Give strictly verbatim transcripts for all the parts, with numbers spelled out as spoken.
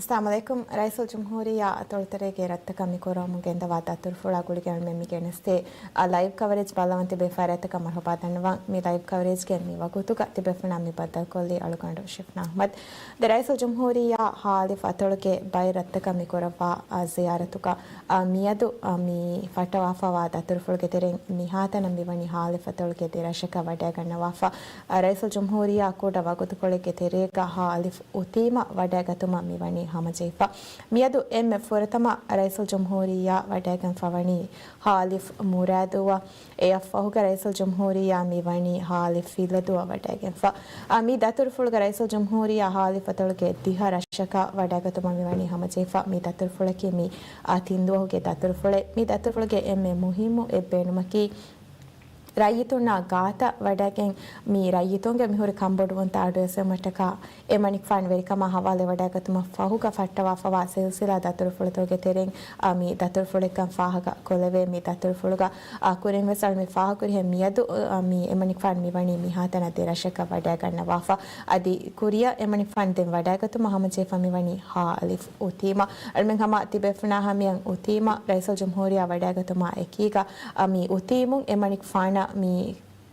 އައްސަލާމު ޢަލައިކުމް. ރައީސުލްޖުމްހޫރިއްޔާ އަތޮޅުތެރޭގެ ރަށްތަކަށް މި ކުރައްވަމުން ގެންދަވާ ދަތުރުފުޅާ ގުޅިގެން އަޅުމެން މި ގެނެސްދޭ. އާ، ލައިވް ކަވަރޭޖް ބައްލަވަން ތިބޭ ފަރާތްތަކަށް މަރުޙަބާ ދަންނަވަން. މި ލައިވް ކަވަރޭޖްގެ މި ވަގުތުގަ ތިބޭފުޅުންނާ މި ބައްދަލުކޮށްލީ އަޅުގަނޑު ޝިފްނާ އަޙްމަދު. ދެ ރައީސުލްޖުމްހޫރިއްޔާ ހާއަލިފް އަތޮޅުގެ ބައެއް ރަށްތަކަށް މި ކުރައްވާ، އާ، ޒިޔާރަތުގަ، އާ، މިއަދު، އާ، މި ފައްޓަވާފަވާ ދަތުރުފުޅުގެ ތެރެއިން މިހާތަނަށް މިވަނީ ހާއަލިފް އަތޮޅުގެ ދެ ރަށަކަށް ވަޑައިގަންނަވާފަ. އާ، ރައީސުލްޖުމްހޫރިއްޔާ ކުޑަ ވަގުތުކޮޅެއްގެ ތެރޭގަ ހާއަލިފް އުތީމަށް ވަޑައިގަތުމަށް މިވަނީ ހަމަޖެހިފަ. މިއަދު އެންމެ ފުރަތަމަ ރައީސުލްޖުމްހޫރިއްޔާ ވަޑައިގެންފަ ވަނީ ހާއަލިފް މުރާދޫއަށް. އެއަށްފަހުގަ ރައީސުލްޖުމްހޫރިއްޔާ މިވަނީ ހާއަލިފް ފިލަދޫއަށް ވަޑައިގެންފަ. އާ، މި ދަތުރުފުޅުގަ ރައީސުލްޖުމްހޫރިއްޔާ ހާއަލިފް އަތޮޅުގެ ދިހަ ރަށަކަށް ވަޑައިގަތުމަށް މިވަނީ ހަމަޖެހިފަ. މި ދަތުރުފުޅަކީ މި، އާ، ތިން ދުވަހުގެ ދަތުރުފުޅެއް. މި ދަތުރުފުޅުގެ އެންމެ މުހިއްމު އެއްބޭނުމަކީ، ރައްޔިތުންނާ ގާތަށް ވަޑައިގެން މި ރައްޔިތުންގެ މިހުރި ކަންބޮޑުވުންތައް އަޑުއެއްސެވުމަށްޓަކާ އެމަނިކުފާނު ވެރިކަމާ ހަވާލުވެވަޑައިގަތުމަށް ފަހުގަ ފައްޓަވާފަވާ ސިލްސިލާ ދަތުރުފުޅުތަކުގެ ތެރެއިން، އާ، މި ދަތުރުފުޅެއްކަން ފާހަގަ ކޮށްލެވޭ. މި ދަތުރުފުޅުގަ، އާ، ކުރިންވެސް އަޅުމެން ފާހަގަކުރިހެން މިއަދު، އާ، މި އެމަނިކުފާނު މިވަނީ މިހާތަނަށް ދެ ރަށަކަށް ވަޑައިގަންނަވާފަ. އަދި ކުރިއަށް އެމަނިކުފާނު ދެން ވަޑައިގަތުމަށް ހަމަޖެހިފަ މިވަނީ ހާއަލިފް އުތީމަށް. އަޅުމެން ހަމަ ތިބޭފުޅުންނާ ހަމަޔަށް އުތީމަށް ރައީސުލްޖުމްހޫރިއްޔާ ވަޑައިގަތުމާ އެކީގަ، އާ، މި އުތީމުން އެމަނިކުފާނަށް މި،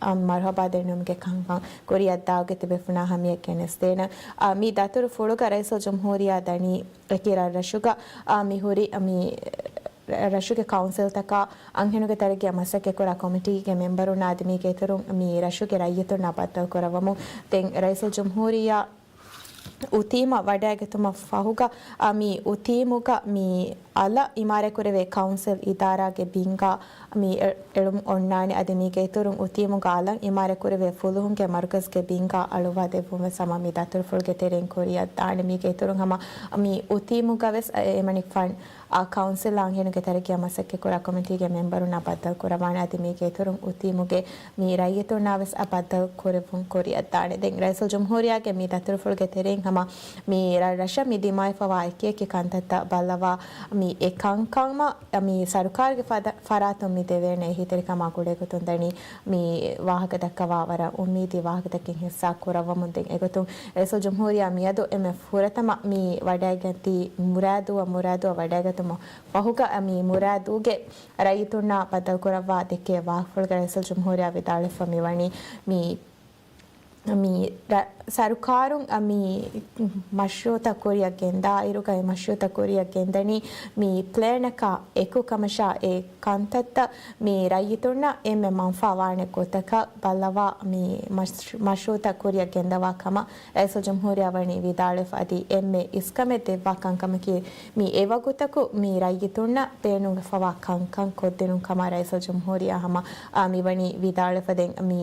އާ، މަރުޙަބާ ދެންނެވުމުގެ ކަންކަން ކުރިއަށްދާއިރުގަ ތިބޭފުޅުންނާ ހަމަޔަށް ގެނެސްދޭނަން. އާ، މި ދަތުރުފުޅުގަ ރައީސުލްޖުމްހޫރިއްޔާ ދަނީ އެކި ރަށްރަށުގަ، އާ، މި ހުރި، އާ، މި ރަށުގެ ކައުންސިލްތަކާ އަންހެނުންގެ ތަރައްގީއަށް މަސައްކަތްކުރާ ކޮމިޓީގެ މެމްބަރުންނާ އަދި މީގެ އިތުރުން މި ރަށުގެ ރައްޔިތުންނާ ބައްދަލުކުރައްވަމުން ދެން ރައީސުލްޖުމްހޫރިއްޔާ އުތީމަށް ވަޑައިގަތުމަށް ފަހުގަ، އާ، މި އުތީމުގަ މި އަލަށް އިމާރާތްކުރެވޭ ކައުންސިލް އިދާރާގެ ބިންގާ މި އެ-، އެޅުން އޮންނާނެ. އަދި މީގެ އިތުރުން އުތީމުގަ އަލަށް އިމާރާތްކުރެވޭ ފުލުހުންގެ މަރުކަޒުގެ ބިންގާ އަޅުއްވާ ދެއްވުން ވެސް ހަމަ މި ދަތުރުފުޅުގެ ތެރެއިން ކުރިއަށް ދާނެ. މީގެ އިތުރުން ހަމަ މި އުތީމުގަ ވެސް އެ-، އެމަނިކުފާނު އާ، ކައުންސިލް އަންހެނުންގެ ތަރައްގީއަށް މަސައްކަތްކުރާ ކޮމިޓީގެ މެމްބަރުންނާ ބައްދަލުކުރައްވާނެ. އަދި މީގެ އިތުރުން އުތީމުގެ މި ރައްޔިތުންނާ ވެސް އަ ބައްދަލު ކުރެއްވުން ކުރިއަށްދާނެ. ދެން ރައީސުލްޖުމްހޫރިއްޔާގެ މި ދަތުރުފުޅުގެ ތެރެއިން ހަމަ މި ރަށްރަށަށް މި ދިމާވެފަވާ އެކިއެކި ކަންތައްތައް ބައްލަވާ، މި އެ ކަންކަމަށް މި ސަރުކާރުގެ ފަދަ-، ފަރާތުން މި ދެވޭނެ އެހީތެރިކަމާ ގުޅޭގޮތުން ދަނީ މި ވާހަކަ ދައްކަވާ ވަރަށް އުއްމީދީ ވާހަކަތަކެއް ހިއްސާ ކުރައްވަމުން. ދެން އެގޮތުން ރައީސުލްޖުމްހޫރިއްޔާ މިއަދު އެންމެ ފުރަތަމަ މި ވަޑައިގެން ދިޔަ މުރާދޫއަށް، މުރާދޫއަށް ވަޑައިގަތުމަށް ފަހުގަ މި މުރާދޫގެ ރައްޔިތުންނާ ބައްދަލުކުރައްވާ ދެއްކޭ ވާހަކަފުޅުގަ ރައީސުލްޖުމްހޫރިއްޔާ ވިދާޅުވެފަ މިވަނީ މި، މި ރަ-، ސަރުކާރުން މި މަޝްރޫއުތައް ކުރިއަށް ގެންދާއިރުގަ އެ މަޝްރޫއުތައް ކުރިއަށް ގެންދަނީ މި ޕްލޭނަކާ އެކު ކަމަށާ، އެ ކަންތައްތައް މި ރައްޔިތުންނަށް އެންމެ މަންފާވާނެ ގޮތަކަށް ބައްލަވާ މި މަޝް-، މަޝްރޫއުތައް ކުރިއަށް ގެންދަވާ ކަމަށް ރައީސުލްޖުމްހޫރިއްޔާ ވަނީ ވިދާޅުވެފަ. އަދި އެންމެ އިސްކަމެއް ދެއްވާ ކަންކަމަކީ، މި އެވަގުތަކު މި ރައްޔިތުންނަށް ބޭނުންވެފަވާ ކަންކަން ކޮށްދިނުން ކަމަށް ރައީސުލްޖުމްހޫރިއްޔާ ހަމަ، އާ، މިވަނީ ވިދާޅުވެފަ. ދެން މި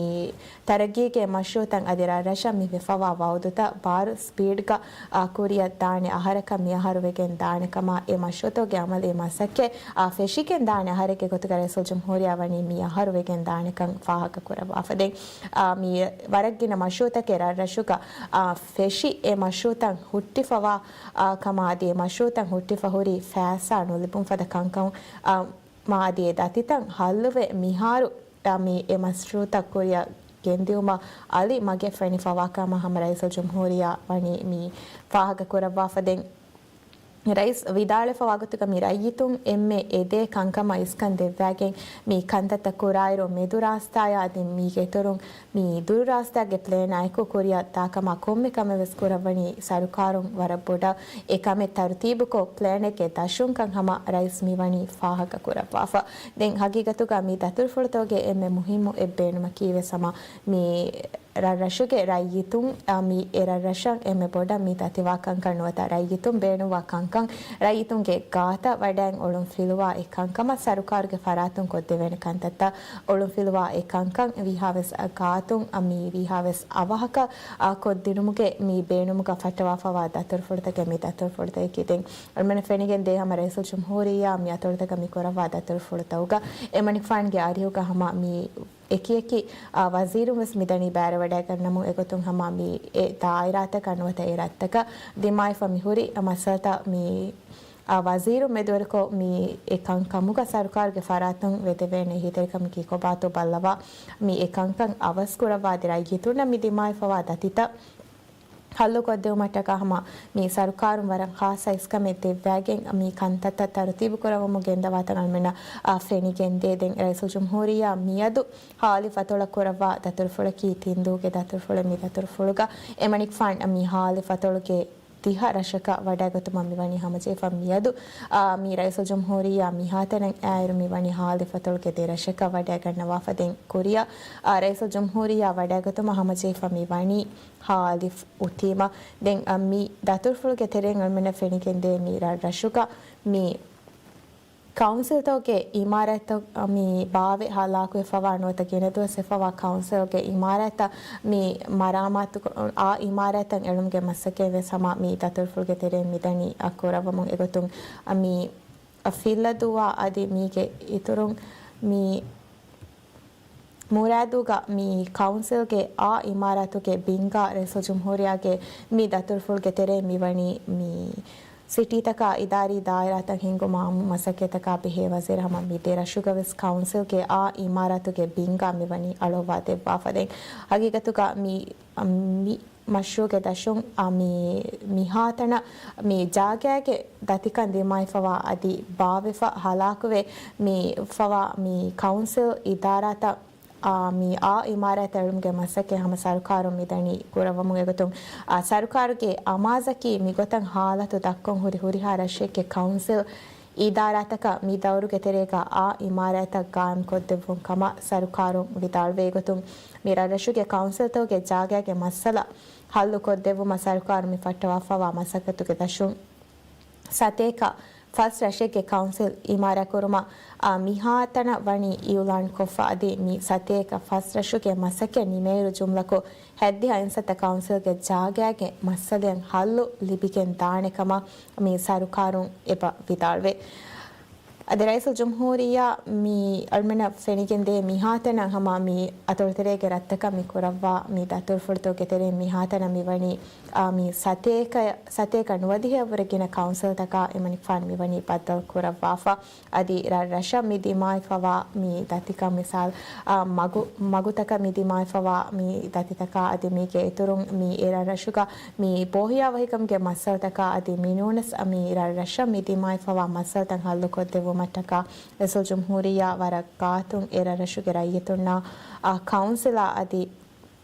ތަރައްގީގެ މަޝްރޫއުތައް އަދި ރަށްރަށަށް މި ވެފަވާ ވައުދުތައް ބާރު ސްޕީޑްގަ، އާ، ކުރިއަށް ދާނެ އަހަރަކަށް މި އަހަރު ވެގެން ދާނެ ކަމަށް އެ މަޝްރޫއުތަކުގެ އަމަލީ މަސައްކަތް، އާ، ފެށިގެން ދާނެ އަހަރެއްގެ ގޮތުގަ ރައީސުލްޖުމްހޫރިއްޔާ ވަނީ މި އަހަރު ވެގެން ދާނެކަން ފާހަގަ ކުރައްވާފަ. ދެން އާ، މި ވަރަށް ގިނަ މަޝްރޫއުތަކެއް ރަށްރަށުގަ، އާ، ފެށި އެ މަޝްރޫއުތައް ހުއްޓިފަވާ، އާ، ކަމާ އަދި އެ މަޝްރޫއުތައް ހުއްޓިފަ ހުރި ފައިސާ ނުލިބުން ފަދަ ކަންކަމާ އަދި އެ ދަތިތައް ހައްލުވެ މިހާރު، އާ، މި އެ މަޝްރޫއުތައް ކުރިއަށް ގެންދިއުމަށް އަލި މަގެއް ފެނިފަވާ ކަމަށް ހަމަ ރައީސުލްޖުމްހޫރިއްޔާ ވަނީ މި ފާހަގަ ކުރައްވާފަ. ދެން ރައީސް ވިދާޅުވެފަ ވާގޮތުގަ މި ރައްޔިތުން އެންމެ އެދޭ ކަންކަމަށް އިސްކަން ދެއްވާގެން މި ކަންތައްތައް ކުރާއިރު މެދު ރާސްތާޔާ އަދި މީގެ އިތުރުން މި ދުރު ރާސްތާގެ ޕްލޭނާ އެކު ކުރިއަށް ދާކަމާ ކޮންމެ ކަމެއް ވެސް ކުރައްވަނީ ސަރުކާރުން ވަރަށް ބޮޑަށް އެ ކަމެއް ތަރުތީބުކޮށް ޕްލޭނެއްގެ ދަށުންކަން ހަމަ ރައީސް މިވަނީ ފާހަގަ ކުރައްވާފަ. ދެން ހަގީގަތުގަ މި ދަތުރުފުޅުތަކުގެ އެންމެ މުހިއްމު އެއް ބޭނުމަކީ ވެސް ހަމަ މި ރަށްރަށުގެ ރައްޔިތުން، އާ، މި އެ ރަށްރަށަށް އެންމެ ބޮޑަށް މި ދަތިވާ ކަންކަން ނުވަތަ ރައްޔިތުން ބޭނުންވާ ކަންކަން ރައްޔިތުންގެ ގާތަށް ވަޑައިން އޮޅުން ފިލުވާ އެ ކަންކަމަށް ސަރުކާރުގެ ފަރާތުން ކޮށްދެވޭނެ ކަންތައްތައް އޮޅުން ފިލުވާ އެ ކަންކަން ވީހާވެސް ގާތުން، އާ، މި ވީހާވެސް އަވަހަކަށް، އާ، ކޮށްދިނުމުގެ މި ބޭނުމުގަ ފައްޓަވާފަވާ ދަތުރުފުޅުތަކެއް މި ދަތުރުފުޅުތަކަކީ. ދެން އަޅުމެން ފެނިގެން ދޭ ހަމަ ރައީސުލްޖުމްހޫރިއްޔާ މި އަތޮޅުތަކަށް މި ކުރައްވާ ދަތުރުފުޅުތަކުގަ އެމަނިކުފާނުގެ އަރިހުގަ ހަމަ މި އެކިއެކި، އާ، ވަޒީރުން ވެސް މިދަނީ ބައިވެރިވެވަޑައިގަންނަމުން އެގޮތުން ހަމަ މި އެ ދާއިރާތަކަށް ނުވަތަ އެ ރަށްތަކަށް ދިމާވެފަ މިހުރި މައްސަލަތައް މި، އާ، ވަޒީރުން މެދުވެރިކޮށް މި އެ ކަންކަމުގަ ސަރުކާރުގެ ފަރާތުން ވެދެވޭނެ އެހީތެރިކަމަކީ ކޮބާތޯ ބައްލަވާ މި އެ ކަންކަން އަވަސްކުރައްވާ އަދި ރައްޔިތުންނަށް މި ދިމާވެފަވާ ދަތިތައް ހައްލުކޮށްދެވުމަށްޓަކާ ހަމަ މި ސަރުކާރުން ވަރަށް ޚާއްޞަ އިސްކަމެއް ދެއްވައިގެން މި ކަންތައްތައް ތަރުތީބުކުރައްވަމުން ގެންދަވާތަން އަޅުމެންނަށް ފެނިގެންދޭ. ދެން ރައީސުލްޖުމްހޫރިއްޔާ މިއަދު ހާލި ފަތޮޅަށް ކުރައްވާ ދަތުރުފުޅަކީ ތިންދޫގެ ދަތުރުފުޅެއް. މި ދަތުރުފުޅުގަ އެމަނިކުފާން މި ހާލި ފަތޮޅުގެ ދިހަ ރަށަކަށް ވަޑައިގަތުމަށް މިވަނީ ހަމަޖެހިފަ. މިއަދު، އާ، މި ރައީސުލްޖުމްހޫރިއްޔާ މިހާތަނަށް އައިއިރު މިވަނީ ހާލި ފަތޮޅުގެ ދެ ރަށަކަށް ވަޑައިގަންނަވާފަ. ދެން ކުރިއަށް، އާ، ރައީސުލްޖުމްހޫރިއްޔާ ވަޑައިގަތުމަށް ހަމަޖެހިފަ މިވަނީ ހާލިފް އުތީމަ. ދެން، އާ، މި ދަތުރުފުޅުގެ ތެރެއިން އަޅުމެންނަށް ފެނިގެންދޭ މި ރަށްރަށުގަ މި ކައުންސިލްތަކުގެ އިމާރާތްތައް މި ބާވެ ހަލާކުވެފަވާ ނުވަތަ ގިނަ ދުވަސް ވެފަވާ ކައުންސިލްގެ އިމާރާތްތައް މި މަރާމާތު، އާ އިމާރާތްތައް އެޅުމުގެ މަސައްކަތް ވެސް ހަމަ މި ދަތުރުފުޅުގެ ތެރެއިން މިދަނީ އަ، ކުރައްވަމުން. އެގޮތުން އަ، މި އަ، ފިއްލަދޫއާ އަދި މީގެ އިތުރުން މި މުރާދޫގަ މި ކައުންސިލްގެ އާ އިމާރާތުގެ ބިންގާ ރައީސުލްޖުމްހޫރިއްޔާގެ މި ދަތުރުފުޅުގެ ތެރެއިން މިވަނީ މި ސިޓީތަކާ އިދާރީ ދާއިރާތައް ހިންގުމަށް އާއްމު މަސައްކަތްތަކާ ބެހޭ ވަޒީރު ހަމަ މި ދެ ރަށުގަ ވެސް ކައުންސިލްގެ އާ އިމާރާތުގެ ބިންގާ މިވަނީ އަޅުއްވާ ދެއްވާފަ. ދެން ހަގީގަތުގަ މި، މި މަޝްރޫޢުގެ ދަށުން، އާ، މި، މިހާތަނަށް މި ޖާގައިގެ ދަތިކަން ދިމާވެފަވާ އަދި ބާވެފަ ހަލާކުވެ މި ފަވާ މި ކައުންސިލް އިދާރާތައް އާ، މި އާ އިމާރާތް އެޅުމުގެ މަސައްކަތް ހަމަ ސަރުކާރުން މިދަނީ ކުރައްވަމުން. އެގޮތުން، އާ، ސަރުކާރުގެ އަމާޒަކީ މިގޮތަށް ހާލަތު ދައްކަން ހުރި ހުރިހާ ރަށެއްގެ ކައުންސިލް އިދާރާތަކަށް މި ދައުރުގެ ތެރޭގަ އާ އިމާރާތްތައް ގާއިމްކޮށްދެއްވުން ކަމަށް ސަރުކާރުން ވިދާޅުވޭ. އެގޮތުން، މި ރަށްރަށުގެ ކައުންސިލްތަކުގެ ޖާގައިގެ މައްސަލަ ހައްލުކޮށްދެއްވުމަށް ސަރުކާރުން މި ފައްޓަވާފަވާ މަސައްކަތުގެ ދަށުން ސަތޭކަ ފަސް ރަށެއްގެ ކައުންސިލް އިމާރާތްކުރުމަށް، އާ، މިހާތަނަށް ވަނީ އިއުލާންކޮށްފަ އަދި މި ސަތޭކަ ފަސް ރަށުގެ މަސައްކަތް ނިމޭއިރު ޖުމްލަކޮށް ހަތްދިހަ އިންސައްތަ ކައުންސިލްގެ ޖާގައިގެ މައްސަލައަށް ހައްލު ލިބިގެން ދާނެ ކަމަށް މި ސަރުކާރުން އެބަ ވިދާޅުވޭ. އަދި ރައީސުލްޖުމްހޫރިއްޔާ މި އަޅުމެންނަށް ފެނިގެންދޭ މިހާތަނަށް ހަމަ މި އަތޮޅުތެރޭގެ ރަށްތަކަށް މި ކުރައްވާ މި ދަތުރުފުޅުތަކުގެ ތެރެއިން މިހާތަނަށް މިވަނީ، އާ، މި ސަތޭކަ، ސަތޭކަ ނުވަދިހައަށްވުރެ ގިނަ ކައުންސިލްތަކާ އެމަނިކުފާނު މިވަނީ ބައްދަލު ކުރައްވާފަ. އަދި ރަށްރަށަށް މި ދިމާވެފަވާ މި ދަތިކަން މިސާލް، އާ، މަގު، މަގުތަކަށް މި ދިމާވެފަވާ މި ދަތިތަކާ އަދި މީގެ އިތުރުން މި އެ ރަށްރަށުގަ މި ބޯހިޔާވަހިކަމުގެ މައްސަލަތަކާ އަދި މިނޫނަސް މި ރަށްރަށަށް މި ދިމާވެފަވާ މައްސަލަތައް ހައްލުކޮށްދެއްވުމަށްޓަކާ ރައީސުލްޖުމްހޫރިއްޔާ ވަރަށް ގާތުން އެ ރަށްރަށުގެ ރައްޔިތުންނާ، އާ، ކައުންސިލާ އަދި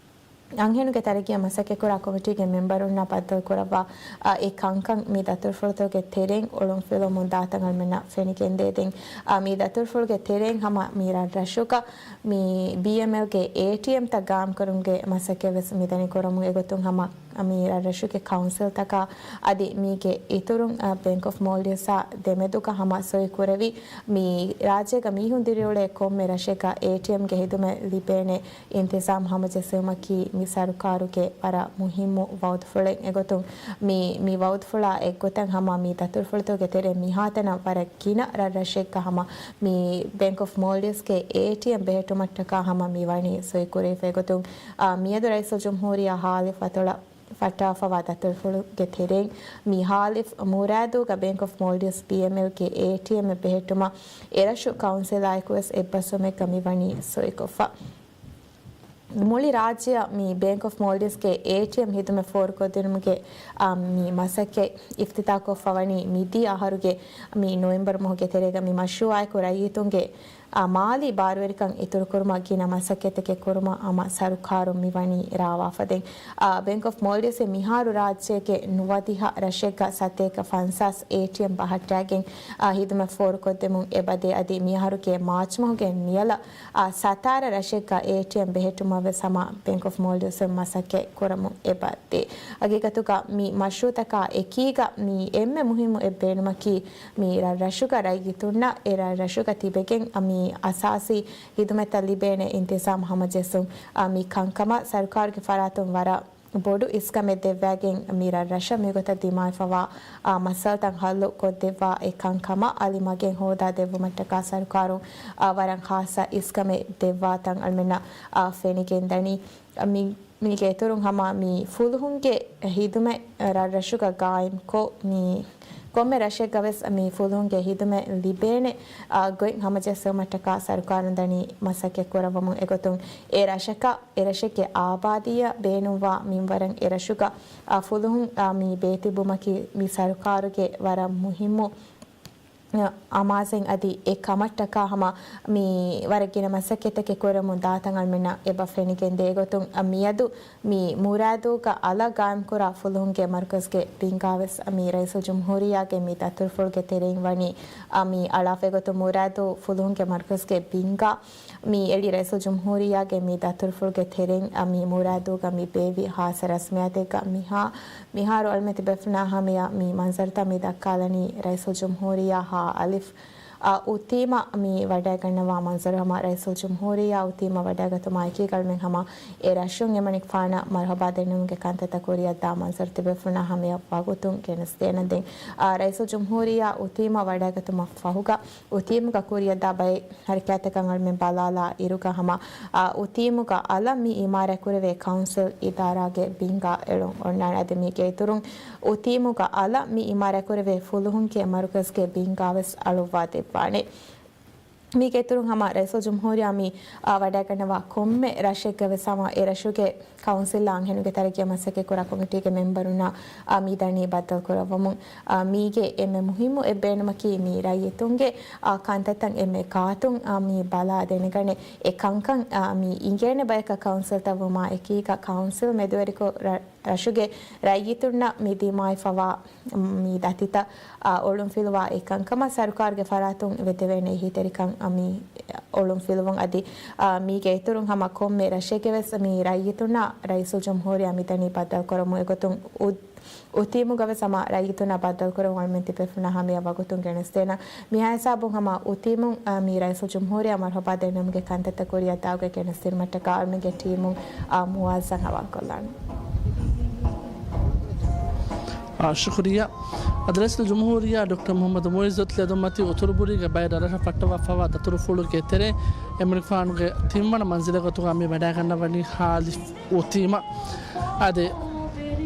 އަންހެނުންގެ ތަރައްގީއަށް މަސައްކަތްކުރާ ކޮމިޓީގެ މެމްބަރުންނާ ބައްދަލުކުރައްވާ، އާ، އެ ކަންކަން މި ދަތުރުފުޅުތަކުގެ ތެރެއިން އޮޅުންފިލުވަމުން ދާތަން އަޅުމެންނަށް ފެނިގެންދޭ. ދެން، އާ، މި ދަތުރުފުޅުގެ ތެރެއިން ހަމަ މި ރަށްރަށުގަ މި ބީއެމްއެލްގެ އޭޓީއެމްތައް ގާއިމްކުރުމުގެ މަސައްކަތް ވެސް މިދަނީ ކުރަމުން. އެގޮތުން ހަމަ މި ރަށްރަށުގެ ކައުންސިލްތަކާ އަދި މީގެ އިތުރުން، އަ، ބޭންކް އޮފް މޯލްޑިވްސްއާ ދެމެދުގަ ހަމަ ސޮއިކުރެވި، މި ރާއްޖޭގަ މީހުން ދިރިއުޅޭ ކޮންމެ ރަށެއްގަ އޭޓީއެމްގެ ހިދުމަތް ލިބޭނެ އިންތިޒާމް ހަމަޖެއްސުމަކީ މި ސަރުކާރުގެ ވަރަށް މުހިއްމު ވައުދުފުޅެއް. އެގޮތުން މި، މި ވައުދުފުޅާ އެއްގޮތަށް ހަމަ މި ދަތުރުފުޅުތަކުގެ ތެރެއިން މިހާތަނަށް ވަރަށް ގިނަ ރަށްރަށެއްގަ ހަމަ މި ބޭންކް އޮފް މޯލްޑިވްސްގެ އޭޓީއެމް ބެހެއްޓުމަށްޓަކާ ހަމަ މި ވަނީ ސޮއިކުރެވިފަ. އެގޮތުން، އާ، މިއަދު ރައީސުލްޖުމްހޫރިއްޔާ ހާލި ފަތޮޅަށް ފައްޓާފަވާ ދަތުރުފުޅުގެ ތެރެއިން މި ހާލިފް މުރާދޫގަ ބޭންކް އޮފް މޯލްޑިވްސް ބީއެމްއެލްގެ އޭޓީއެމްއެއް ބެހެއްޓުމަށް އެރަށު ކައުންސިލާއެކުވެސް އެއްބަސްވުމެއްގަ މިވަނީ ސޮއިކޮށްފަ. މުޅި ރާއްޖެއަށް މި ބޭންކް އޮފް މޯލްޑިވްސްގެ އޭޓީއެމް ހިދުމަތް ފޯރުކޮށްދިނުމުގެ، އާ، މި މަސައްކަތް އިފްތިތާހްކޮށްފަވަނީ މިދިޔަ އަހަރުގެ މި ނޮވެމްބަރު މަހުގެ ތެރޭގަ. މި މަޝްރޫއާއެކު ރައްޔިތުންގެ އާ، މާލީ ބާރުވެރިކަން އިތުރުކުރުމަށް ގިނަ މަސައްކަތްތަކެއް ކުރުމަށް ހަމަ ސަރުކާރުން މިވަނީ ރާވާފަ. ދެން، އާ، ބޭންކް އޮފް މޯލްޑިވްސް މިހާރު ރާއްޖޭގެ ނުވަދިހަ ރަށެއްގަ ސަތޭކަ ފަންސާސް އޭޓީއެމް ބަހައްޓާގެން، އާ، ހިދުމަތް ފޯރުކޮށްދެމުން އެބަދޭ. އަދި މިއަހަރުގެ މާޗް މަހުގެ ނިޔަލަށް، އާ، ސަތާރަ ރަށެއްގަ އޭޓީއެމް ބެހެއްޓުމަށް ވެސް ހަމަ ބޭންކް އޮފް މޯލްޑިވްސް މަސައްކަތް ކުރަމުން އެބަދޭ. ހަގީގަތުގަ މި މަޝްރޫއުތަކާ އެކީގަ މި އެންމެ މުހިއްމު އެއް ބޭނުމަކީ، މި ރަށްރަށުގަ ރައްޔިތުންނަށް އެ ރަށްރަށުގަ ތިބެގެން މި އަސާސީ ހިދުމަތްތައް ލިބޭނެ އިންތިޒާމް ހަމަޖެއްސުން. އާ، މި ކަންކަމަށް ސަރުކާރުގެ ފަރާތުން ވަރަށް ބޮޑު އިސްކަމެއް ދެއްވައިގެން މި ރަށްރަށަށް މިގޮތަށް ދިމާވެފަވާ، އާ، މައްސަލަތައް ހައްލު ކޮށްދެއްވާ އެ ކަންކަމަށް އަލި މަގެއް ހޯދާ ދެއްވުމަށްޓަކާ ސަރުކާރުން، އާ، ވަރަށް ޚާއްޞަ އިސްކަމެއް ދެއްވާތަން އަޅުމެންނަށް، އާ، ފެނިގެންދަނީ. މި، މީގެ އިތުރުން ހަމަ މި ފުލުހުންގެ ހިދުމަތް ރަށްރަށުގަ ގާއިމްކޮށް، މި ކޮންމެ ރަށެއްގަވެސް މި ފުލުހުންގެ ހިދުމަތް ލިބޭނެ، އާ، ގޮތް ހަމަޖެއްސުމަށްޓަކާ ސަރުކާރުން ދަނީ މަސައްކަތް ކުރައްވަމުން. އެގޮތުން އެ ރަށަކަށް، އެ ރަށެއްގެ އާބާދީއަށް ބޭނުންވާ މިންވަރަށް އެ ރަށުގަ، އާ، ފުލުހުން، އާ، މި ބޭތިއްބުމަކީ މި ސަރުކާރުގެ ވަރަށް މުހިއްމު އަމާޒެއް. އަދި އެ ކަމަށްޓަކާ ހަމަ މި ވަރަށް ގިނަ މަސައްކަތްތަކެއް ކުރަމުން ދާތަން އަޅުމެންނަށް އެބަ ފެނިގެން ދޭ. އެގޮތުން މިއަދު މި މުރާދޫގަ އަލަށް ގާއިމްކުރާ ފުލުހުންގެ މަރުކަޒްގެ ބިންގާވެސް މި ރައީސުލްޖުމްހޫރިއްޔާގެ މި ދަތުރުފުޅުގެ ތެރެއިން ވަނީ، އަ، މި އަޅާފަ. އެގޮތުން މުރާދޫ ފުލުހުންގެ މަރުކަޒްގެ ބިންގާ މި އެޅި ރައީސުލްޖުމްހޫރިއްޔާގެ މި ދަތުރުފުޅުގެ ތެރެއިން، އަ، މި މުރާދޫގަ މި ބޭއްވި ހާއްސަ ރަސްމިއްޔާތެއްގަ މިހާ، މިހާރު އަޅުމެން ތިބޭފުޅުންނާ ހަމަޔަށް މި މަންޒަރުތައް މި ދައްކާލަނީ ރައީސުލްޖުމްހޫރިއްޔާ ހާ އަލިފް، އަ، އުތީމަށް މި ވަޑައިގަންނަވާ މަންޒަރު. ހަމަ ރައީސުލްޖުމްހޫރިއްޔާ އުތީމަށް ވަޑައިގަތުމާ އެކީގަ އަޅުމެން ހަމަ އެ ރަށުން އެމަނިކުފާނަށް މަރުހަބާ ދެންނެވުމުގެ ކަންތައްތައް ކުރިއަށްދާ މަންޒަރު ތިބޭފުޅުންނާ ހަމަޔަށް ވަގުތުން ގެނެސްދޭނަން. ދެން، އާ، ރައީސުލްޖުމްހޫރިއްޔާ އުތީމަށް ވަޑައިގަތުމަށް ފަހުގަ އުތީމުގަ ކުރިއަށްދާ ބައެއް ހަރަކާތްތަކަށް އަޅުމެން ބަލާލާ އިރުގަ ހަމަ، އާ، އުތީމުގަ އަލަށް މި އިމާރާތްކުރެވޭ ކައުންސިލް އިދާރާގެ ބިންގާ އެޅުން އޮންނާނެ. އަދި މީގެ އިތުރުން އުތީމުގަ އަލަށް މި އިމާރާތްކުރެވޭ ފުލުހުންގެ މަރުކަޒްގެ ބިންގާވެސް އަޅުއްވާ ދެއްވާނެ. މީގެ އިތުރުން ހަމަ ރައީސުލްޖުމްހޫރިއްޔާ މި، އާ، ވަޑައިގަންނަވާ ކޮންމެ ރަށެއްގަވެސް ހަމަ އެ ރަށުގެ ކައުންސިލްއާ އަންހެނުންގެ ތަރައްގީއަށް މަސައްކަތްކުރާ ކޮމިޓީގެ މެމްބަރުންނާ، އާ، މި ދަނީ ބައްދަލުކުރައްވަމުން. އާ، މީގެ އެންމެ މުހިއްމު އެއް ބޭނުމަކީ މި ރައްޔިތުންގެ، އާ، ކަންތައްތައް އެންމެ ގާތުން، އާ، މި ބަލާ ދެނެގަނެ، އެ ކަންކަން، އާ، މި އިނގޭނެ ބަޔަކަށް ކައުންސިލްތައް ވުމާ އެކީގަ ކައުންސިލް މެދުވެރިކޮށް ރަ-، ރަށުގެ ރައްޔިތުންނަށް މި ދިމާވެފަވާ މި ދަތިތައް، އާ، އޮޅުންފިލުވާ އެކަންކަމަށް ސަރުކާރުގެ ފަރާތުން ވެދެވޭނެ އެހީތެރިކަން، އާ، މި އޮޅުންފިލުވުން. އަދި، އާ، މީގެ އިތުރުން ހަމަ ކޮންމެ ރަށެއްގެވެސް މި ރައްޔިތުންނަށް ރައީސުލްޖުމްހޫރިއްޔާ މިދަނީ ބައްދަލުކުރަމުން. އެގޮތުން އު-، އުތީމުގަވެސް ހަމަ ރައްޔިތުންނަށް ބައްދަލުކުރަމުން އަޅުމެން ތިބޭފުޅުންނާ ހަމަޔަށް ވަގުތުން ގެނެސްދޭނަން. މިހާ ހިސާބުން ހަމަ އުތީމުން، އާ، މި ރައީސުލްޖުމްހޫރިއްޔާ މަރުހަބާ ދެންނެވުމުގެ ކަންތައްތައް ކުރިއަށްދާގޮތް ގެނެސްދިނުމަށްޓަކާ އަޅުމެންގެ ޓީމުން، އާ، މުވާޒަނާ ހަވާލުކޮށްލާނަން. އާ، ޝުކުރިއްޔާ. އަދި ރައީސުލްޖުމްހޫރިއްޔާ ޑޮކްޓަރ މުޙައްމަދު މުޢިއްޒު ތިލަދުންމަތި އުތުރުބުރީގެ ބައެއް ރަށްރަށަށް ފައްޓަވާފައިވާ ދަތުރުފުޅުގެ ތެރެއިން އެމަނިކުފާނުގެ ތިންވަނަ މަންޒިލެއް ގޮތުގަ މި ވަޑައިގަންނަވަނީ ހާލިފް އުތީމަށް. އަދި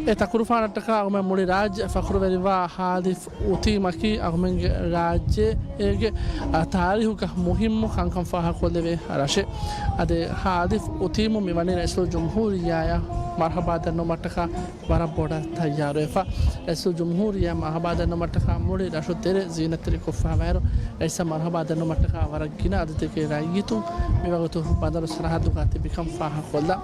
އެ ތަކުރުފާނަށްޓަކާ އަޅުމެން މުޅި ރާއްޖެ ފަޚުރުވެރިވާ ހާލިފް އުތީމަކީ އަޅުމެންގެ ރާއްޖޭގެ، އާ، ތާރީހުގަ މުހިއްމު ކަންކަން ފާހަގަކޮށްލެވޭ ރަށެއް. އަދި ހާލިފް އުތީމު މިވަނީ ރައީސުލްޖުމްހޫރިއްޔާއަށް މަރުޙަބާ ދެންނެވުމަށްޓަކާ ވަރަށް ބޮޑަށް ތައްޔާރުވެފަ. ރައީސުލްޖުމްހޫރިއްޔާ މަރުޙަބާ ދެންނެވުމަށްޓަކާ މުޅި ރަށު ތެރެ ޒީނަތްތެރިކޮށްފަ ވާއިރު، ރައީސަށް މަރުޙަބާ ދެންނެވުމަށްޓަކާ ވަރަށް ގިނަ އަދަދެއްގެ ރައްޔިތުން މިވަގުތު ބަނދަރު ސަރަހައްދުގަ ތިބިކަން ފާހަގަކޮށްލާ.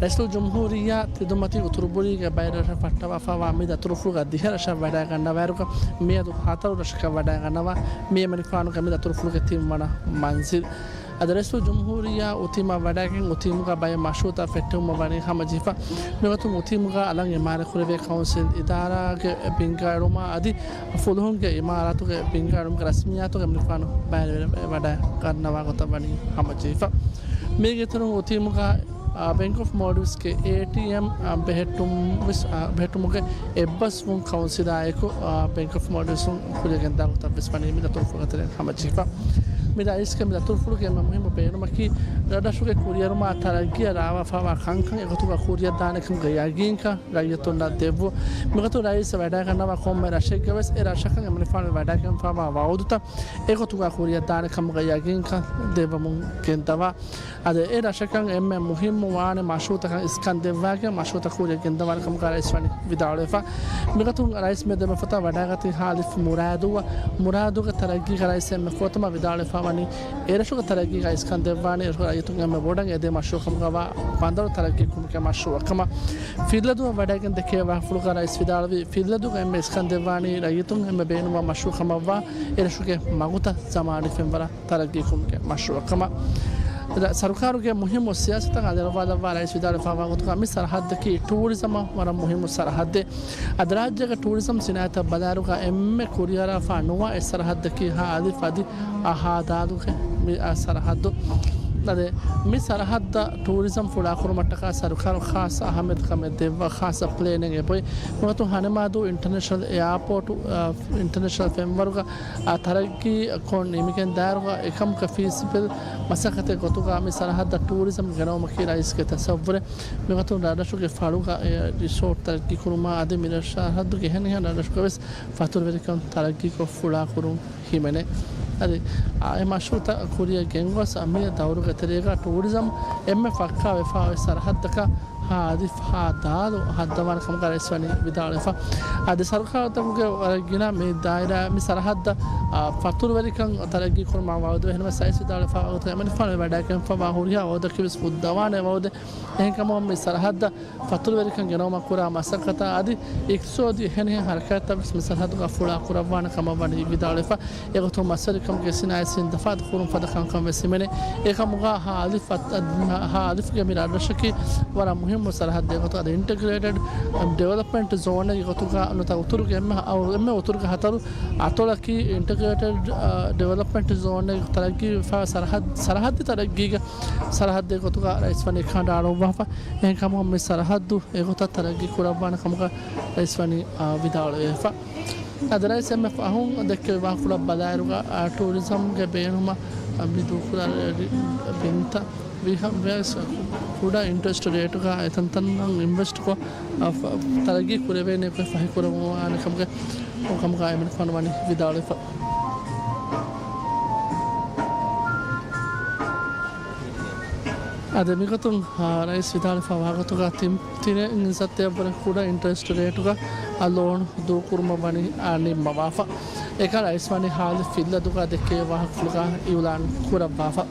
ރައީސުލްޖުމްހޫރިއްޔާ ތިލަދުންމަތި އުތުރުބުރީގެ ބައެއް ރަށްރަށަށް ފައްޓަވާފައިވާ މި ދަތުރުފުޅުގަ ދިހަ ރަށަށް ވަޑައިގަންނަވާއިރުގަ މިއަދު ހަތަރު ރަށަކަށް ވަޑައިގަންނަވާ މި އެމަނިކުފާނުގެ މި ދަތުރުފުޅުގެ ތިންވަނަ މަންޒިލް. އަދި ރައީސުލްޖުމްހޫރިއްޔާ އުތީމަށް ވަޑައިގެން އުތީމުގަ ބައެއް މަޝްރޫޢުތައް ފެއްޓެވުމަށް ވަނީ ހަމަޖެހިފަ. މިގޮތުން އުތީމުގަ އަލަށް އިމާރާތްކުރެވޭ ކައުންސިލް އިދާރާގެ ބިންގާއެޅުމާ އަދި ފުލުހުންގެ އިމާރާތުގެ ބިންގާއެޅުމުގެ ރަސްމިއްޔާތުގެ އެމަނިކުފާނު ބައިވެރިވެ ވަޑައިގަންނަވާ ގޮތަށް ވަނީ ހަމަޖެހިފަ. މީގެ އިތުރުން އުތީމުގަ، އާ، ބެންކް އޮފް މޯލްޑިވްސްގެ އޭޓީއެމް، އާ، ބެހެއްޓުން ވެސް، އާ، ބެހެއްޓުމުގެ އެއްބަސްވުން ކައުންސިލާއެކު، އާ، ބެންކް އޮފް މޯލްޑިވްސުން ކުރިއަށް ގެންދާ ގޮތަށް ވެސް ވަނީ މި ދަތުރުފުޅުގެ ތެރެއިން ހަމަޖެހިފަ. މި ރައީސްގެ މި ދަތުރުފުޅުގެ އެންމެ މުހިއްމު ބޭނުމަކީ، ރަށްރަށުގެ ކުރިއެރުމާ ތަރައްގީއަށް ރާވާފައިވާ ކަންކަން އެގޮތުގަ ކުރިއަށްދާނެ ކަމުގެ ޔަގީންކަން ރައްޔިތުންނަށް ދެއްވުން. މިގޮތުން ރައީސް ވަޑައިގަންނަވާ ކޮންމެ ރަށެއްގަވެސް އެ ރަށަކަށް އެމަނިކުފާނު ވަޑައިގެންފައިވާ ވައުދުތައް އެގޮތުގަ ކުރިއަށްދާނެ ކަމުގެ ޔަގީންކަން ދެއްވަމުން ގެންދަވާ. އަދި އެ ރަށަކަށް އެންމެ މުހިއްމު ވާނެ މަޝްރޫޢުތަކަށް އިސްކަން ދެއްވާގެން މަޝްރޫޢުތައް ކުރިއަށް ގެންދަވާނެ ކަމުގަ ރައީސް ވަނީ ވިދާޅުވެފަ. މިގޮތުން ރައީސް މި ދެމެފޮތަށް ވަޑައިގަތީ ހާލިފް މުރާދޫއަށް. މުރާދޫގެ ތަރައްގީގަ ރައީސް އެންމެ ފުރަތަމަ ވިދާޅުވެފަ ވަނީ އެ ރަށުގެ ތަރައްގީގަ އިސްކަން ދެއްވާނީ އެ ރަށުގެ ރައްޔިތުން އެންމެ ބޮޑަށް އެދޭ މަޝްރޫޢު ކަމުގަ ވާ ބަނދަރު ތަރައްގީ ކުރުމުގެ މަޝްރޫޢަށް ކަމަށް. ފިއްލަދޫއަށް ވަޑައިގެން ދެކެވޭ ވާހަކަފުޅުގަ ރައީސް ވިދާޅުވީ، ފިއްލަދޫގަ އެންމެ އިސްކަން ދެއްވާނީ ރައްޔިތުން އެންމެ ބޭނުންވާ މަޝްރޫޢު ކަމަށްވާ އެ ރަށުގެ މަގުތައް ޒަމާނީ ފެންވަރަށް ތަރައްގީކުރުމުގެ މަޝްރޫޢަށް ކަމަށް. ސަރުކާރުގެ މުހިއްމު ސިޔާސަތަށް އަލިއަޅުވާލައްވާ ރައީސް ވިދާޅުވެފައިވާ ގޮތުގަ މި ސަރަހައްދަކީ ޓޫރިޒަމަށް ވަރަށް މުހިއްމު ސަރަހައްދެއް. އަދި ރާއްޖޭގެ ޓޫރިޒަމް ސިނާއަތަށް ބަލާއިރުގަ އެންމެ ކުރިއަރާފަ ނުވާ އެއް ސަރަހައްދަކީ ހާ އަލިފް އަދި އަހާ ދާލުގެ މި ސަރަހައްދު. އަދި މި ސަރަހައްދަށް ޓޫރިޒަމް ފުޅާކުރުމަށްޓަކާ ސަރުކާރުން ޚާއްޞަ އަހައްމިއްޔަތުކަމެއް ދެއްވާ ޚާއްޞަ ޕްލޭނެއް އެބޮތް. މިގޮތުން ހަނެމާދޫ އިންޓަރނޭޝަނަލް އެއާޕޯޓު، އާ، އިންޓަރނޭޝަނަލް ފެންވަރުގަ، އާ، ތަރައްގީ ކޮށް ނިމިގެން ދާއިރުގަ އެކަމުގެ ފީސިބަލް މަސައްކަތެއް ގޮތުގަ މި ސަރަހައްދަށް ޓޫރިޒަމް ގެނައުމަކީ ރައީސްގެ ތަސައްވުރެއް. މިގޮތުން ރަށްރަށުގެ ފަޅުގަ އެ ރިސޯޓް ތަރައްގީ ކުރުމާ އަދި މި ރަށް ސަރަހައްދުގެ އެހެނިހެން ރަށްރަށުގަވެސް ފަތުރުވެރިކަން ތަރައްގީކޮށް ފުޅާކުރުން ހިމެނޭ. އަދި، އާ، އެ މަޝްރޫޢުތައް ކުރިއަށް ގެންގޮސް، އާ، މި ދައުރުގެ ތެރޭގަ ޓޫރިޒަމް އެންމެ ފައްކާ ވެފާ އޮތް ސަރަހައްދަކަށް ހާދިފް ހާ ދާލު ހައްދަވާނެ ކަމުގަ ރައީސް ވަނީ ވިދާޅުވެފަ. އަދި ސަރުކާރުތަކުގެ ވަރަށް ގިނަ މި ދާއިރާ މި ސަރަހައްދަށް، އާ، ފަތުރުވެރިކަން ތަރައްގީ ކުރުމަށް ވައުދު ވެ. އެހެންވެ ރައީސް ވިދާޅުވެފަ އޮތް އެމަނިފާނު ވަޑައިގެންފަވާ ހުރިހާ ވައުދަކީ ވެސް ފުއްދަވާނެ ވައުދެއް. އެހެންކަމުން މި ސަރަހައްދަށް ފަތުރުވެރިކަން ގެނައުމަށް ކުރާ މަސައްކަތާ އަދި އިޤްތިޞާދީ އެހެނިހެން ހަރަކާތްތައް ވެސް މި ސަރަހައްދުގަ ފުޅާ ކުރައްވާނެ ކަމަށް ވަނީ ވިދާޅުވެފަ. އެގޮތުން މަސްވެރިކަމުގެ ސިނާއަތް ޒިންދަވާތު ކުރުން ފަދަ ކަންކަން ވެސް ހިމެނޭ. އެކަމުގަ ހާލިފް، ހާލިފްގެ މި ރަށްރަށަކީ ވަރަށް މުހިއްމު ސަރަހައްދެއް ގޮތުގަ އަދި އިންޓަގްރޭޓެޑް ޑިވެލޮޕްމަންޓް ޒޯނެއްގެ ގޮތުގަ ނުވަތަ އުތުރުގެ އެންމެ، އެންމެ އުތުރުގެ ހަތަރު އަތޮޅަކީ އިންޓަގްރޭޓެޑް، އާ، ޑިވެލޮޕްމަންޓް ޒޯނެއް ތަރައްގީ ވެފަ ސަރަހައްދު، ސަރަހައްދީ ތަރައްގީގެ ސަރަހައްދެއް ގޮތުގަ ރައީސް ވަނީ ކަނޑައަޅުއްވާފަ. އެހެންކަމުން މި ސަރަހައްދު އެގޮތަށް ތަރައްގީ ކުރައްވާނެ ކަމުގަ ރައީސް ވަނީ، އާ، ވިދާޅުވެފަ. އަދި ރައީސް އެންމެ ފަހުން ދެއްކެވި ވާހަކަފުޅަށް ބަލާއިރުގަ، އާ، ޓޫރިޒަމްގެ ބޭނުމަށް، އާ، މި ދޫކުރާ ބިންތައް ވިހަ-، ވެސް ކުޑަ އިންޓްރެސްޓް ރޭޓުގަ އެތަންތަން އިންވެސްޓްކޮށް، އާ، ފަ-، ތަރައްގީ ކުރެވޭނެ ގޮތް ފަހިކުރައްވާނެ ކަމުގެ، ކަމުގަ އެމަނިފާނު ވަނީ ވިދާޅުވެފަ. އަދި މިގޮތުން، އާ، ރައީސް ވިދާޅުވެފަ ވާގޮތުގަ ތިން، ތިނެއް އިންސައްތައަށްވުރެ ކުޑަ އިންޓްރެސްޓް ރޭޓުގަ، އާ، ލޯނު ދޫކުރުމަށް ވަނީ، އާ، ނިންމަވާފަ. އެކަން ރައީސް ވަނީ ހާލިފް ފިއްލަދޫގަ ދެއްކެވި ވާހަކަފުޅުގަ އިއުލާން ކުރައްވާފަ.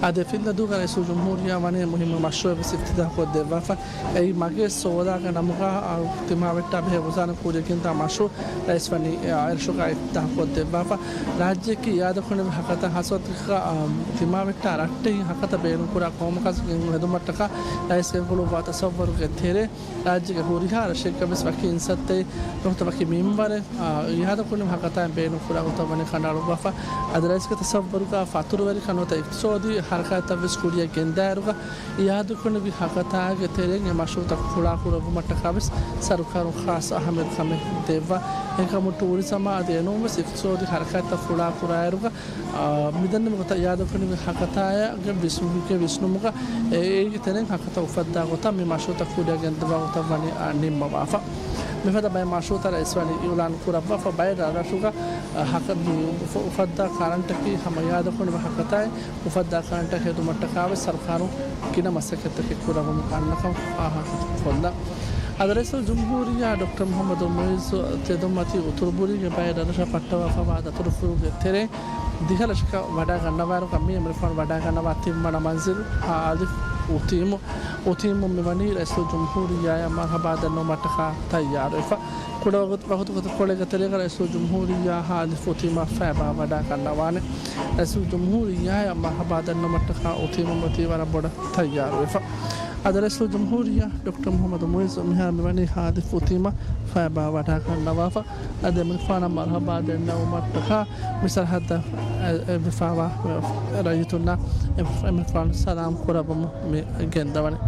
އާދެ، ފިއްލަދޫގަ ރައީސުލްޖުމްހޫރިއްޔާ ވަނީ މުހިއްމު މަޝްރޫޢެއް ވެސް އިފްތިތާޙްކޮށްދެއްވާފަ. އެއީ މަގޭ ސޯލާގެ ނަމުގަ، އާ، ތިމާވެއްޓާ ބެހޭ ވުޒާނަ ކުރިޔަށް ގެންދާ މަޝްރޫޢު. ރައީސް ވަނީ، އާ، އެރަށުގަ އިފްތިތާޙްކޮށްދެއްވާފަ. ރާއްޖެއަކީ އިއާދަކުރެއްވި ހަކަތަ ހަސަތަކަށް، އާ، ތިމާވެއްޓާ ރައްޓެހި ހަކަތަ ބޭނުންކުރާ ޤައުމަކަށް ހެދުމަށްޓަކާ ރައީސް ގެންގުޅުއްވާ ތަސައްވަރުގެ ތެރޭ، ރާއްޖޭގެ ހުރިހާ ރަށެއްގަ ވެސް ވަކި އިންސައްތައެއް ނުވަތަ ވަކި މިންވަރެއް، އާ، އިއާދަކުރެއްވި ހަކަތާއިން ބޭނުންކުރާ ގޮތަށް ވަނީ ކަނޑައަޅުއްވާފަ. އަދި ރައީސްގެ ތަސައްވަރުގަ ފަތުރުވެރިކަން ނުވަތަ އިޤްތިޞާދީ ހަރަކާތްތައް ވެސް ކުރިޔަށް ގެންދާއިރުގަ، އިއާދަކުރެއްވި ހަކަތާގެ ތެރެއިން އެ މަޝްރޫޢުތައް ފުޅާކުރެއްވުމަށްޓަކާ ވެސް ސަރުކާރުން ޚާއްޞަ އަހައްމިޔަތުކަމެއް ދެއްވާ. އެކަމު ޓޫރިޒަމާ އަދި އެނޫން ވެސް އިޤްތިޞާދީ ހަރަކާތްތައް ފުޅާކުރާއިރުގަ، އާ، މިދެންނެވި ގޮތަށް އިއާދަކުރެއްވި ހަކަތާގެ ވިސްނު-، ވިސްނުމުގަ އެ-، އޭގެ ތެރެއިން ހަކަތަ އުފައްދާ ގޮތަށް މި މަޝްރޫޢުތައް ކުރިއަށް ގެންދަވާ ގޮތަށް ވަނީ، އާ، ނިންމަވާފަ. މިފަދަ ބައެއް މަޝްރޫޢުތައް ރައީސް ވަނީ އިއުލާން ކުރައްވާފަ. ބައެއް ރަށްރަށުގަ، އާ، ހަކަ-، މި އުފަ-، އުފައްދާ ކަރަންޓަކީ ހަމަ އިއާދަކުރެއްވި ހަކަތާއިން އުފައްދާ ކަރަންޓަށް ހެދުމަށްޓަކާ ވެސް ސަރުކާރުން ގިނަ މަސައްކަތްތަކެއް ކުރައްވަމުން އަންނަކަން ފާހަގަކޮށްލާ. އަދި ރައީސުލްޖުމްހޫރިއްޔާ ޑޮކްޓަރ މުޙައްމަދު މުޢިއްޒު ތެދުމަތި އުތުރުބުރީގެ ބައެއް ރަށްރަށަށް ޕައްޓަވާފަވާ ދަތުރުފުޅުގެ ތެރެއިން ދިހަ ރަށަކަށް ވަޑައިގަންނަވާއިރުގަ މި އެމަނިފާނު ވަޑައިގަންނަވާ ތިންވަނަ މަންޒިލް ހާލިފް އުތީމު، އުތީމު މިވަނީ ރައީސުލްޖުމްހޫރިއްޔާއަށް މަރުޙަބާ ދަންނަވުމަށްޓަކާ ތައްޔާރުވެފަ. ކުޑަ ވަގުތު-، ވަގުތު ކޮޅެއްގެ ތެރޭގަ ރައީސުލްޖުމްހޫރިއްޔާ ހާލިފް އުތީމަށް ފައިބާ ވަޑައިގަންނަވާނެ. ރައީސުލްޖުމްހޫރިއްޔާއަށް މަރުޙަބާ ދަންނަވުމަށްޓަކާ އުތީމު މުތީ ވަރަށް ބޮޑަށް ތައްޔާރުވެފަ. އަދި ރައީސުލްޖުމްހޫރިއްޔާ ޑޮކްޓަރ މުޙައްމަދު މުޢިއްޒު މިހާރު މިވަނީ ހާލިފް އުތީމަށް ފައިބާ ވަޑައިގަންނަވާފަ. އަދި އެމަނިފާނަށް މަރުޙަބާ ދެންނެވުމަށްޓަކާ މި ސަރަހައްދަށް އެ-، އެ-، އެބަފާވާ ރައްޔިތުންނަށް އެ-، އެމަނިފާނު ސަލާމް ކުރައްވަމުން މި ގެންދަވަނީ.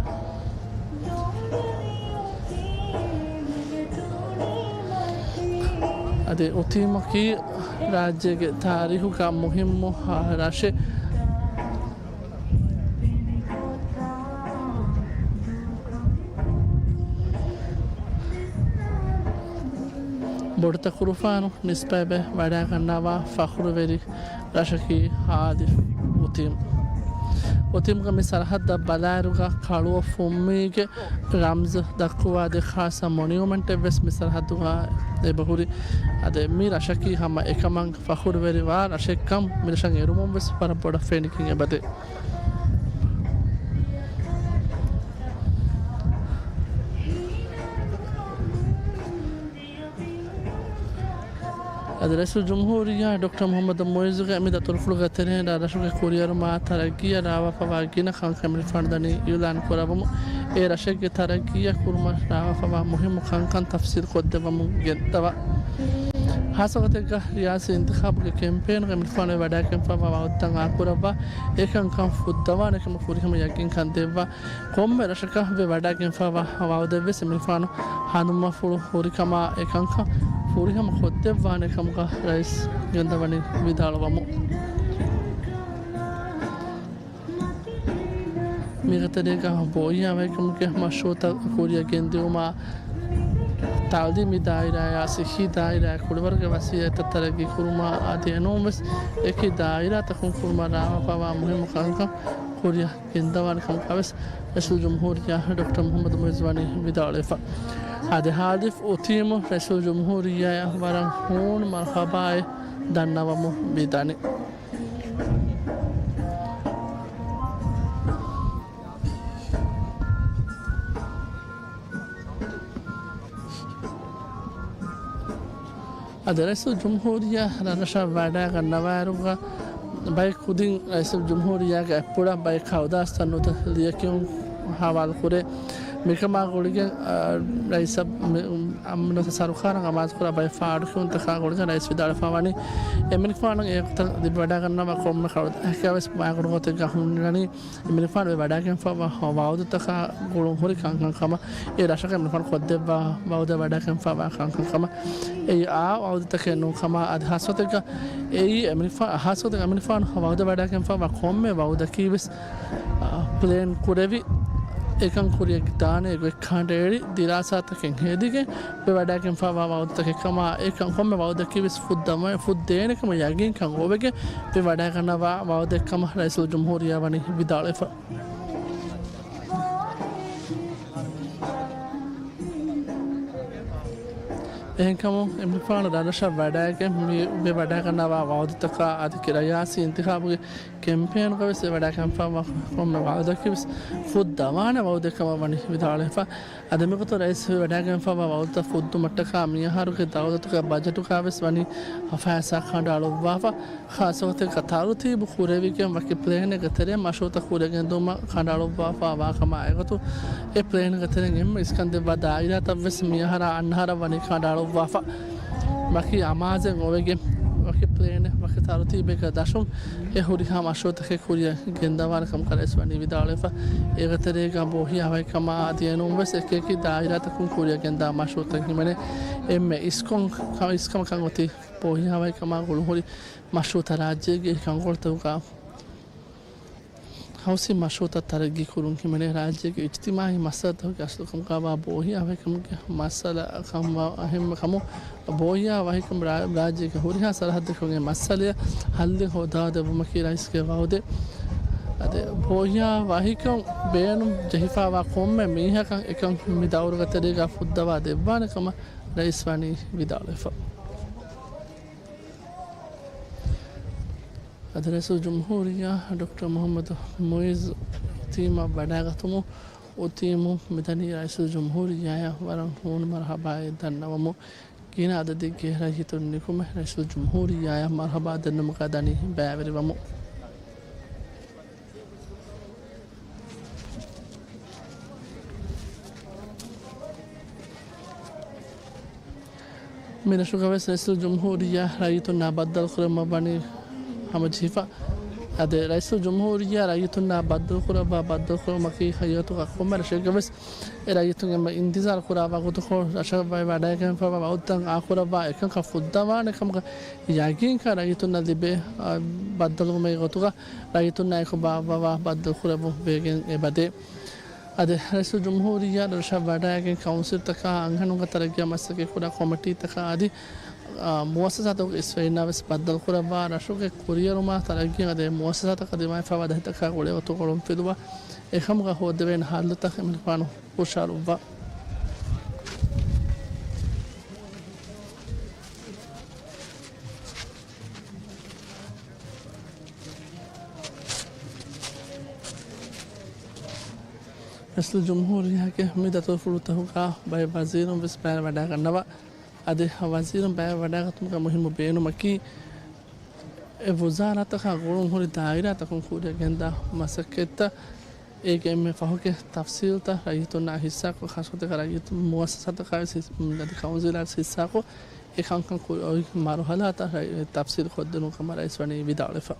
އަދި އުތީމަކީ ރާއްޖޭގެ ތާރީޚުގަ މުހިއްމު ރަށެއް. ބޮޑުތަކުރުފާނު ނިސްބަތްވެ ވަޑައިގަންނަވާ ފަޚުރުވެރި ރަށަކީ ހާލިފް އުތީމް. އުތީމްގެ މި ސަރަހައްދަށް ބަލާއިރުގަ ކަޅުއޮށް ފުންމީގެ ރަމްޒު ދައްކުވާދޭ ޚާއްޞަ މޮނިއުމެންޓެއް ވެސް މި ސަރަހައްދުގަ އެބަހުރި. އަދި މި ރަށަކީ ހަމަ އެކަމަށް ފަޚުރުވެރިވާ ރަށެއްކަން މި ރަށަށް އެރުމުން ވެސް ވަރަށް ބޮޑަށް ފެނިގެން އެބަދޭ. އަދި ރައީސުލްޖުމްހޫރިއްޔާ ޑޮކްޓަރ މުޙައްމަދު މުޢިއްޒުގެ މި ދަތުރުފުޅުގެ ތެރެއިން ރަށްރަށުގެ ކުރިއަރުމާ ތަރައްގީއަށް ރާވާފަވާ ގިނަ ކަންކަން އެމަނިކުފާނު ދަނީ އިޢުލާން ކުރައްވަމުން، އެ ރަށެއްގެ ތަރައްގީއަށް ކުރުމަށް ރާވާފަވާ މުހިއްމު ކަންކަން ތަފްސީލް ކޮށްދެއްވަމުން ގެންދަވާ. ޚާއްޞަ ގޮތެއްގަ ރިޔާސީ އިންތިޚާބުގެ ކެމްޕޭނުގަ އެމިނިފާނު ވެވަޑައިގެންފަވާ ވައުދުތައް އާކުރައްވާ، އެކަންކަން ފުއްދަވާނެ ކަމަށް ފުރިހަމަ ޔަގީންކަން ދެއްވާ، ކޮންމެ ރަށަކަށް ވެވަޑައިގެންފަވާ ވައުދެއްވެސް އެމިނިފާނު ހަނދުމަފުޅު ހުރިކަމާ އެކަންކަން ފުރިހަމަ ކޮށްދެއްވާނެ ކަމުގަ ރައީސް ގެންދަވަނީ ވިދާޅުވަމުން. މީގެ ތެރޭގަ ބޯހިޔާވަހިކަމުގެ މަޝްރޫޢުތައް ކުރިއަށް ގެންދިއުމާ، ތަޢުލީމީ ދާއިރާއާ، ޞިއްޙީ ދާއިރާއާ، ކުޅިވަރުގެ ވަސީލަތްތައް ތަރައްގީ ކުރުމާ އަދި އެނޫންވެސް އެކި ދާއިރާތަކުން ކުރުމަށް ރާވާފައިވާ މުހިއްމު ކަންކަން ކުރިއަށް ގެންދަވާނެ ކަމަކާވެސް ރައީސުލްޖުމްހޫރިއްޔާ ޑޮކްޓަރ މުޙައްމަދު މުޢިއްޒު ވަނީ ވިދާޅުވެފަ. އަދި ހާލިފް އުތީމު ރައީސުލްޖުމްހޫރިއްޔާއަށް ވަރަށް ހޫނު މަރުޙަބާއެއް ދަންނަވަމުން ވިދާނެ. އަދި ރައީސުލްޖުމްހޫރިއްޔާ ރަށްރަށަށް ވަޑައިގަންނަވާއިރުގަ ބައެއް ކުދިން ރައީސުލްޖުމްހޫރިއްޔާގެ އަތްޕުޅަށް ބައެއް ކަށުދާސްތައް ނުތަ ލިޔެކިޔުން ހަވާލުކުރޭ. މިކަމާ ގުޅިގެން، އަ، ރައީސަށް މި، އަ، މި ސަރުކާރަށް އަމާޒުކުރާ ބައެއް ފާޑުކިޔުންތަކާ ގުޅިގެން ރައީސް ވިދާޅުވެފަވަނީ، އެމިނިފާނު އެ ގޮތަށް ލިބިވަޑައިގަންނަވާ ކޮންމެ ކަށު ހެކިޔާވެސް މާގުނަ ގޮތެއްގަ ހުންނަނީ، އެމިނިފާނު ވެވަޑައިގެންފަވާ ވައުދުތަކާ ގުޅުން ހުރި ކަންކަން ކަމަށް، އެ ރަށަކަށް އެމިނިފާނު ކޮށްދެއްވާ ވައުދެއް ވަޑައިގެންފަވާ ކަންކަން ކަމަށް، އެއީ އާ ވައުދުތަކެއް ނޫން ކަމަށް އަދި ހާއްސަ ގޮތެއްގަ އެއީ އެމިނިފާ، ހާއްސަ ގޮތެއް އެމިނިފާނު ވައުދެއް ވަޑައިގެންފަވާ ކޮންމެ ވައުދަކީ ވެސް، އާ، ޕްލޭން ކުރެވި އެކަން ކުރިއަށް ދާނެ ގޮތް ކަނޑައެޅި ދިރާސާތަކެއް ހެދިގެން ވެވަޑައިގެންފަވާ ވައުދުތަކެއް ކަމަށް އެކަން ކޮންމެ ވައުދަކީ ވެސް ފުއްދަމަ-، ފުއްދޭނެ ކަމަށް ޔަގީންކަން އޮވެގެން ވެވަޑައިގަންނަވާ ވައުދެއް ކަމަށް ރައީސުލްޖުމްހޫރިއްޔާ ވަނީ ވިދާޅުވެފަ. އެހެންކަމުން އެމިފާނު ރަށްރަށަށް ވަޑައިގެން މި ވެވަޑައިގަންނަވާ ވައުދުތަކާ އަދި ރިޔާސީ އިންތިޚާބުގެ ކެމްޕޭނުގަވެސް ވެވަޑައިގެންފަވާ ކޮންމެ ވައުދަކީވެސް ފުއްދަވާނެ ވައުދެއް ކަމަށް ވަނީ ވިދާޅުވެފަ. އަދި މިގޮތުން ރައީސް ވެވަޑައިގެންފަވާ ވައުދުތައް ފުއްދުމަށްޓަކާ މިއަހަރުގެ ދައުލަތުގެ ބަޖެޓުގަވެސް ވަނީ ފައިސާ ކަނޑައަޅުއްވާފަ. ޚާއްސަ ގޮތެއްގަ ތަރުތީބު ކުރެވިގެން ވަކި ޕްލޭނެއްގެ ތެރެއިން މަޝްރޫޢުތައް ކުރިއަށް ގެންދުމަށް ކަނޑައަޅުއްވާފައިވާ ކަމާ އެގޮތުން އެ ޕްލޭންގެ ތެރެއިން އެންމެ އިސްކަން ދެއްވާ ދާއިރާތައްވެސް މިއަހަރާ އަންނަ އަހަރަށް ވަނީ ކަނޑައަޅުއްވާފަ. ވަކި އަމާޒެއް އޮވެގެން، ވަކި ޕްލޭނެއް، ވަކި ތަރުތީބެއްގަ ދަށުން އެ ހުރިހާ މަޝްރޫޢުތަކެއް ކުރިއަށް ގެންދަވާނެ ކަމަކަށް ރައީސް ވަނީ ވިދާޅުވެފަ. އޭގެ ތެރޭގަ ބޯހިޔާވަހިކަމާ އަދި އެނޫންވެސް އެކި އެކި ދާއިރާތަކުން ކުރިއަށް ގެންދާ މަޝްރޫޢުތައް ހިމެނޭ. އެންމެ އިސްކޮން، އިސްކަމަކަށް އޮތީ ބޯހިޔާވަހިކަމާ ގުޅުންހުރި މަޝްރޫޢުތައް ރާއްޖޭގެ ކަންކޮޅުތަކުގަ ހައުސިން މަޝްރޫޢުތައް ތަރައްގީ ކުރުން ހިމެނޭ. ރާއްޖޭގެ އިޖްތިމާޢީ މައްސަލަތަކުގެ އަސްލު ކަމުގައިވާ ބޯހިޔާވަހިކަމުގެ މައްސަލަ ކަމަށް އެހެންވެ ކަމުން، ބޯހިޔާވަހިކަމު ރާ-، ރާއްޖޭގެ ހުރިހާ ސަރަހައްދަކުގެ މައްސަލައަށް ހައްލެއް ހޯދާދެއްވުމަކީ ރައީސްގެ ވައުދެއް. އަދި ބޯހިޔާވަހިކަން ބޭނުން ޖެހިފައިވާ ކޮންމެ މީހަކަށް އެކަން މި ދައުރުގެ ތެރޭގަ ފުއްދަވާ ދެއްވާނެ ކަމަށް ރައީސް ވަނީ ވިދާޅުވެފަ. އަދި ރައީސުލްޖުމްހޫރިއްޔާ ޑޮކްޓަރ މުޙައްމަދު މުޢިއްޒު އުތީމަށް ވަޑައިގަތުމުން، އުތީމު މިދަނީ ރައީސުލްޖުމްހޫރިއްޔާއަށް ވަރަށް ހޫނު މަރުޙަބާއެއް ދަންނަވަމުން، ގިނަ އަދަދެއްގެ ރައްޔިތުން ނިކުމެ ރައީސުލްޖުމްހޫރިއްޔާއަށް މަރުޙަބާ ދެންނެވުމުގަ ދަނީ ބައިވެރިވަމުން. މި ރަށުގަވެސް ރައީސުލްޖުމްހޫރިއްޔާ ރައްޔިތުންނާ ބައްދަލުކުރެއްވުމަށް ވަނީ ހަމަޖެހިފަ. އަދި ރައީސުލްޖުމްހޫރިއްޔާ ރައްޔިތުންނާ ބައްދަލުކުރައްވާ ބައްދަލުކުރުމަކީ ހަގީގަތުގަ ކޮންމެ ރަށެއްގަވެސް އެ ރައްޔިތުން އެންމެ އިންތިޒާރު ކުރާ ވަގުތުކޮޅު ރަށަށް ވަޑައިގެންފަވާ ވައުދުތައް އާކުރައްވާ އެކަންކަން ފުއްދަވާނެ ކަމުގެ ޔަގީންކަން ރައްޔިތުންނަށް ލިބޭ، އާ، ބައްދަލުވުމެއް ގޮތުގަ ރައްޔިތުންނާއެކު ބާއްވަވާ ބައްދަލުކުރެއްވުން ވެގެން އެބަދޭ. އަދި ރައީސުލްޖުމްހޫރިއްޔާ ރަށަށް ވަޑައިގެން ކައުންސިލްތަކާ، އަންހެނުންގެ ތަރައްގީއަށް މަސައްކަތްކުރާ ކޮމިޓީތަކާ އަދި، އާ، މުއައްސަސާތަކުގެ އިސްވެރިންނާވެސް ބައްދަލުކުރައްވާ، ރަށުގެ ކުރިއެރުމާ ތަރައްގީއަށް އަދި މުއައްސަސާތަކަށް ދިމާވެފައިވާ ދަތިތަކާ ގުޅޭ ވަގުތުކޮޅުން ފިލުވާ އެކަމުގަ ހޯއްދެވޭނެ ހައްލުތައް އެމިނިފާނު ހުށައަޅުއްވާ. ރައީސުލްޖުމްހޫރިއްޔާގެ މި ދަތުރުފުޅުތަކުގަ ބައެއް ވަޒީރުން ވެސް ބައިވެ ވަޑައިގަންނަވާ. އަދި ވަޒީރުން ބައިވެ ވަޑައިގަތުމުގެ މުހިއްމު ބޭނުމަކީ، އެ ވުޒާރާތަކާ ގުޅުން ހުރި ދާއިރާތަކުން ކުރިއަށް ގެންދާ މަސައްކަތްތައް، އޭގެ އެންމެ ފަހުގެ ތަފްސީލްތައް ރައްޔިތުންނާ ހިއްސާކޮށް، ޚާއްޞަކޮށް ރައްޔިތު މުއައްސަސާތަކާ ވެސް ހިއްސާކޮށް، އެކަންކަން ކުރި މަރުހަލާތައް ތަފްސީލު ކޮށްދިނުމަށް ރައީސް ވަނީ ވިދާޅުވެފަ.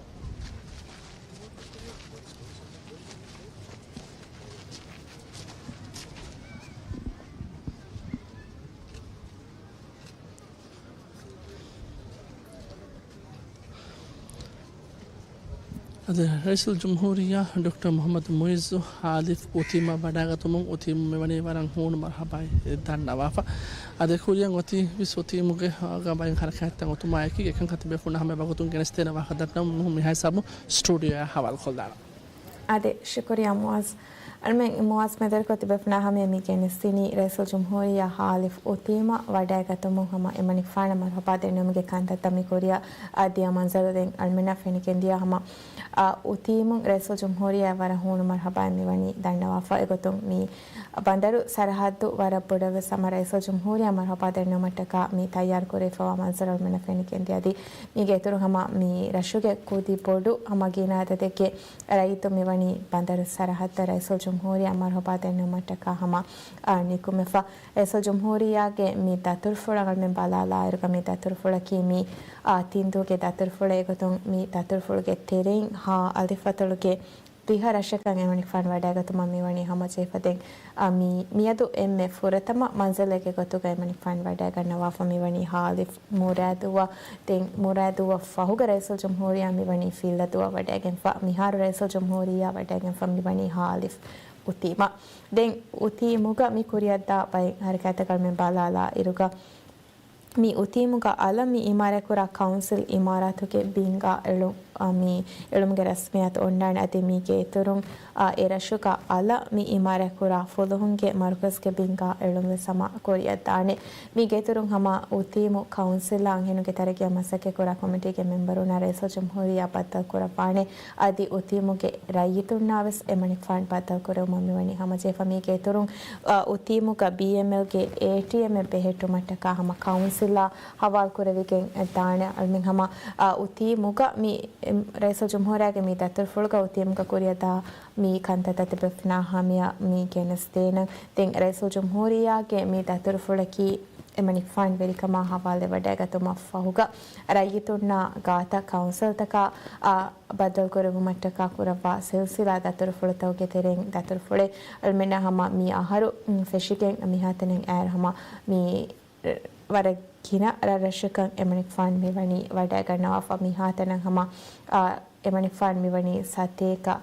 އަދި ރައީސުލްޖުމްހޫރިއްޔާ ޑޮކްޓަރ މުޙައްމަދު މުޢިއްޒު ހާލިފް އުތީމަށް ވަޑައިގަތުމުން އުތީމުން މިވަނީ ވަރަށް ހޫނު މަރުޙަބާއެއް ދަންނަވާފަ. އަދި ކުރިއަށް އޮތީ ވެސް އުތީމުގެ ގަމައިން ހަރަކާތްތައް އޮތުމާއެކީ، އެކަން ކަންތައް ތިބޭފުޅުންނާ ހަމަ ވަގުތުން ގެނެސްދޭނެ ވާހަކަ ދަންނަވަމުން މިހާ ހިސާބުން ސްޓޫޑިއޯއާ ހަވާލުކޮށްލާނަން. އާދެ، ޝުކުރިއްޔާ މުޢާޒް. އަޅުމެން މުޢާޒް މެދުވެރިކޮށް ތިބޭފުޅުންނާ ހަމަޔަށް މި ގެނެސްދިނީ ރައީސުލްޖުމްހޫރިއްޔާ ހާލިފް އުތީމަށް ވަޑައިގަތުމުން ހަމަ އެމަނިކުފާނަށް މަރުޙަބާ ދެންނެވުމުގެ ކަންތައްތައް. މި ކުރިއަށް އާ ދިޔަ މަންޒަރު ދެން އަޅުމެންނަށް ފެނިގެންދިޔަ ހަމަ، އާ، އުތީމުން ރައީސުލްޖުމްހޫރިއްޔާ ވަރަށް ހޫނު މަރުޙަބާއެއް މިވަނީ ދަންނަވާފަ. އެގޮތުން މި ބަނދަރު ސަރަޙައްދު ވަރަށް ބޮޑަށް ވެސް ހަމަ ރައީސުލްޖުމްހޫރިއްޔާ މަރުޙަބާ ދެންނެވުމަށްޓަކާ މި ތައްޔާރު ކުރެވިފަވާ މަންޒަރު އަޅުމެންނަށް ފެނިގެންދިޔަ. އަދި މީގެ އިތުރު ހަމަ މި ރަށުގެ ކުދި ބޮޑު ހަމަ ގިނަ އަދަދެއްގެ ރައްޔިތުން މިވަނީ ބަނދަރު ސަރަޙައްދަށް ރައީސުލްޖުމްހޫރިއްޔާ މަރުޙަބާ ދެންނެވުމަށްޓަކާ ހަމަ، އާ، ނިކުމެފަ. ރައީސުލްޖުމްހޫރިއްޔާގެ މި ދަތުރުފުޅަށް އަޅުމެން ބަލާލާއިރުގަ މި ދަތުރުފުޅަކީ މި، އާ، ތިންދޫގެ ދަތުރުފުޅެއް. އެގޮތުން މި ދަތުރުފުޅުގެ ތެރެއިން ހާ އަލިފް އަތޮޅުގެ ދިހަ ރަށަކަށް އެމަނިކުފާނު ވަޑައިގަތުމަށް މިވަނީ ހަމަޖެހިފަ. ދެން، އާ، މި، މިއަދު އެންމެ ފުރަތަމަ މަންޒިލެއްގެ ގޮތުގަ އެމަނިކުފާނު ވަޑައިގަންނަވާފަ މިވަނީ ހާލިފް މުރާދުއަށް. ދެން މުރާދުއަށް ފަހުގަ ރައީސުލްޖުމްހޫރިއްޔާ މިވަނީ ފިއްލަދޫއަށް ވަޑައިގެންފަ. މިހާރު ރައީސުލްޖުމްހޫރިއްޔާ ވަޑައިގެންފަ މިވަނީ ހާލިފް އުތީމަށް. ދެން އުތީމުގަ މި ކުރިއަށްދާ ބައެއް ހަރަކާތްތަކަށް އަޅުމެން ބަލާލާ އިރުގަ، މި އުތީމުގަ އަލަށް މި އިމާރާތްކުރާ ކައުންސިލް އިމާރާތުގެ ބިންގާ އެޅު-، އަ، މި އެޅުމުގެ ރަސްމިއްޔާތު އޮންނާނެ. އަދި މީގެ އިތުރުން، އަ، އެ ރަށުގަ އަލަށް މި އިމާރާތްކުރާ ފުލުހުންގެ މަރުކަޒުގެ ބިންގާ އެޅުން ވެސް ހަމަ ކުރިއަށްދާނެ. މީގެ އިތުރުން ހަމަ އުތީމު ކައުންސިލްއާ އަންހެނުންގެ ތަރައްގީއަށް މަސައްކަތްކުރާ ކޮމިޓީގެ މެމްބަރުންނާ ރައީސުލްޖުމްހޫރިއްޔާ ބައްދަލުކުރައްވާނެ. އަދި އުތީމުގެ ރައްޔިތުންނާ ވެސް އެމަނިކުފާނު ބައްދަލުކުރެވުމަށް މިވަނީ ހަމަޖެހިފަ. މީގެ އިތުރުން، އަ، އުތީމުގަ ބީއެމްއެލްގެ އޭޓީއެމްއެއް ބެހެއްޓުމަށްޓަކާ ހަމަ ކައުންސިލްއާ ހަވާލުކުރެވިގެން ދާނެ. އަޅުމެން ހަމަ، އަ، އުތީމުގަ މި، އެ، ރައީސުލްޖުމްހޫރިއްޔާގެ މި ދަތުރުފުޅުގަ އުތީމުގަ ކުރިއަށްދާ މި ކަންތައްތައް ތިބޭފުޅުންނާ ހަމަޔަށް މި ގެނެސްދޭނަން. ދެން ރައީސުލްޖުމްހޫރިއްޔާގެ މި ދަތުރުފުޅަކީ އެމަނިކުފާނު ވެރިކަމާ ހަވާލުވެވަޑައިގަތުމަށް ފަހުގަ، ރައްޔިތުންނާ ގާތަށް ކައުންސިލްތަކާ، އާ، ބައްދަލުކުރެއްވުމަށްޓަކާ ކުރައްވާ ސިލްސިލާ ދަތުރުފުޅުތަކުގެ ތެރެއިން ދަތުރުފުޅެއް. އަޅުމެންނާ ހަމަ މި އަހަރު، މް، ފެށިގެން މިހާތަނަށް އައިރު ހަމަ މި ވަރަށް ގިނަ ރަށްރަށަކަށް އެމަނިކުފާނު މިވަނީ ވަޑައިގަންނަވާފަ. މިހާތަނަށް ހަމަ، އާ، އެމަނިކުފާނު މިވަނީ ސަތޭކަ،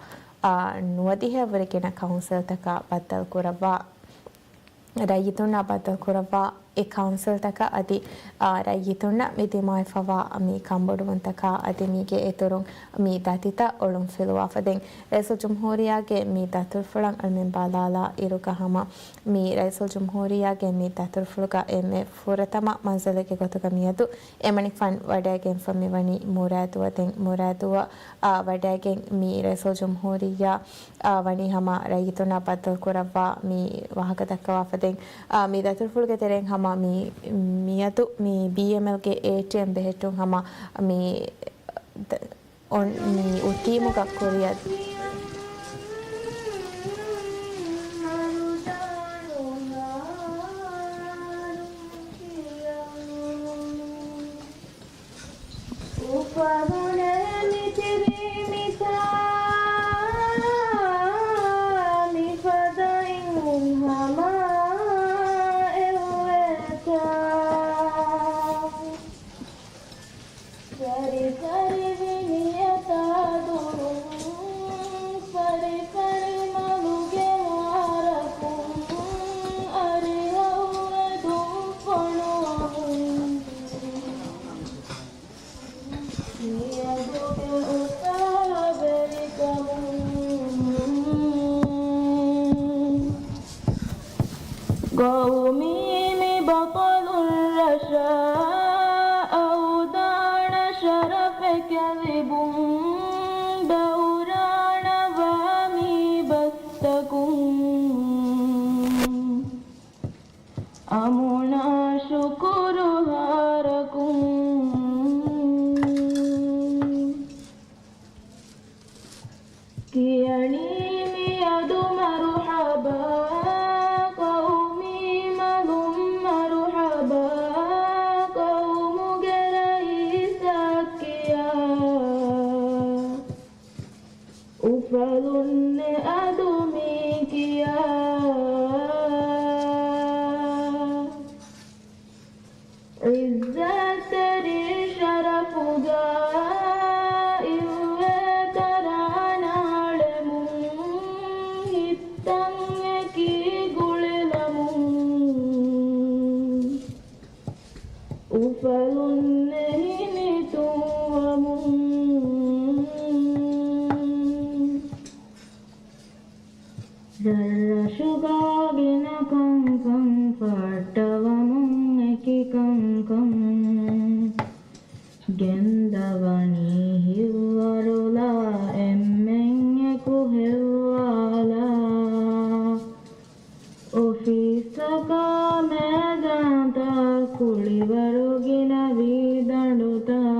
އާ، ނުވަދިހައަށްވުރެ ގިނަ ކައުންސިލްތަކާ ބައްދަލުކުރައްވާ، ރައްޔިތުންނާ ބައްދަލުކުރައްވާ އެ ކައުންސިލްތަކަށް އަދި، އާ، ރައްޔިތުންނަށް މި ދިމާވެފަވާ މި ކަންބޮޑުވުންތަކާ އަދި މީގެ އިތުރުން މި ދަތިތައް އޮޅުންފިލުވާފަ. ދެން ރައީސުލްޖުމްހޫރިއްޔާގެ މި ދަތުރުފުޅަށް އަޅުމެން ބަލާލާ އިރުގަ ހަމަ މި ރައީސުލްޖުމްހޫރިއްޔާގެ މި ދަތުރުފުޅުގަ އެންމެ ފުރަތަމަ މަންޒިލެއްގެ ގޮތުގަ މިއަދު އެމަނިކުފާނު ވަޑައިގެންފަ މިވަނީ މުރާދުއަށް. ދެން މުރާދުއަށް، އާ، ވަޑައިގެން މި ރައީސުލްޖުމްހޫރިއްޔާ، އާ، ވަނީ ހަމަ ރައްޔިތުންނާ ބައްދަލުކުރައްވާ މި ވާހަކަ ދައްކަވާފަ. ދެން، އާ، މި ދަތުރުފުޅުގެ ތެރެއިން ހަމަ މި، މިއަދު މި ބީއެމްއެލްގެ އޭޓީއެމް ބެހެއްޓުން ހަމަ މި ދ-، އޮން-، މި އުތީމުގަ ކުރިއަށް އުފަހުނެ މިތިބީ މިތާ މިފަދައިން ހަމަ އެއްވެތާ. ސަރި ސަރި ވިނިޔަތާ ދުރުން، ސަރި ސަރި މަލުގެ ވާރަކުން، އަރިހަށް އެދުން ފޮނުވަމުން. މިއަދުގެ އުފާވެރިކަމުން، ގައުމީ މި ބަޠަލުން ރަށާ އައުދާނަށް ޝަރަފެކެ ލިބުން، ދައުރާނަވާ މި ބަސްތަކުން. އަމުނާ ޝުކުރު ހާރަކުން. ކިޔަނީ މިއަދު މަރުޙަބާ، ޤައުމީ މަލުން މަރުޙަބާ. ގިނަ ކަންކަން ފައްޓަވަމުން އެކި ކަންކަން ގެންދަވަނީ ހިއްވަރުލާ އެންމެން އެކު ހެއްވާލާ. އޮފީސްތަކާ މޭޒާތައް ކުޅިވަރު ގިނަ ވީދަނޑުތައް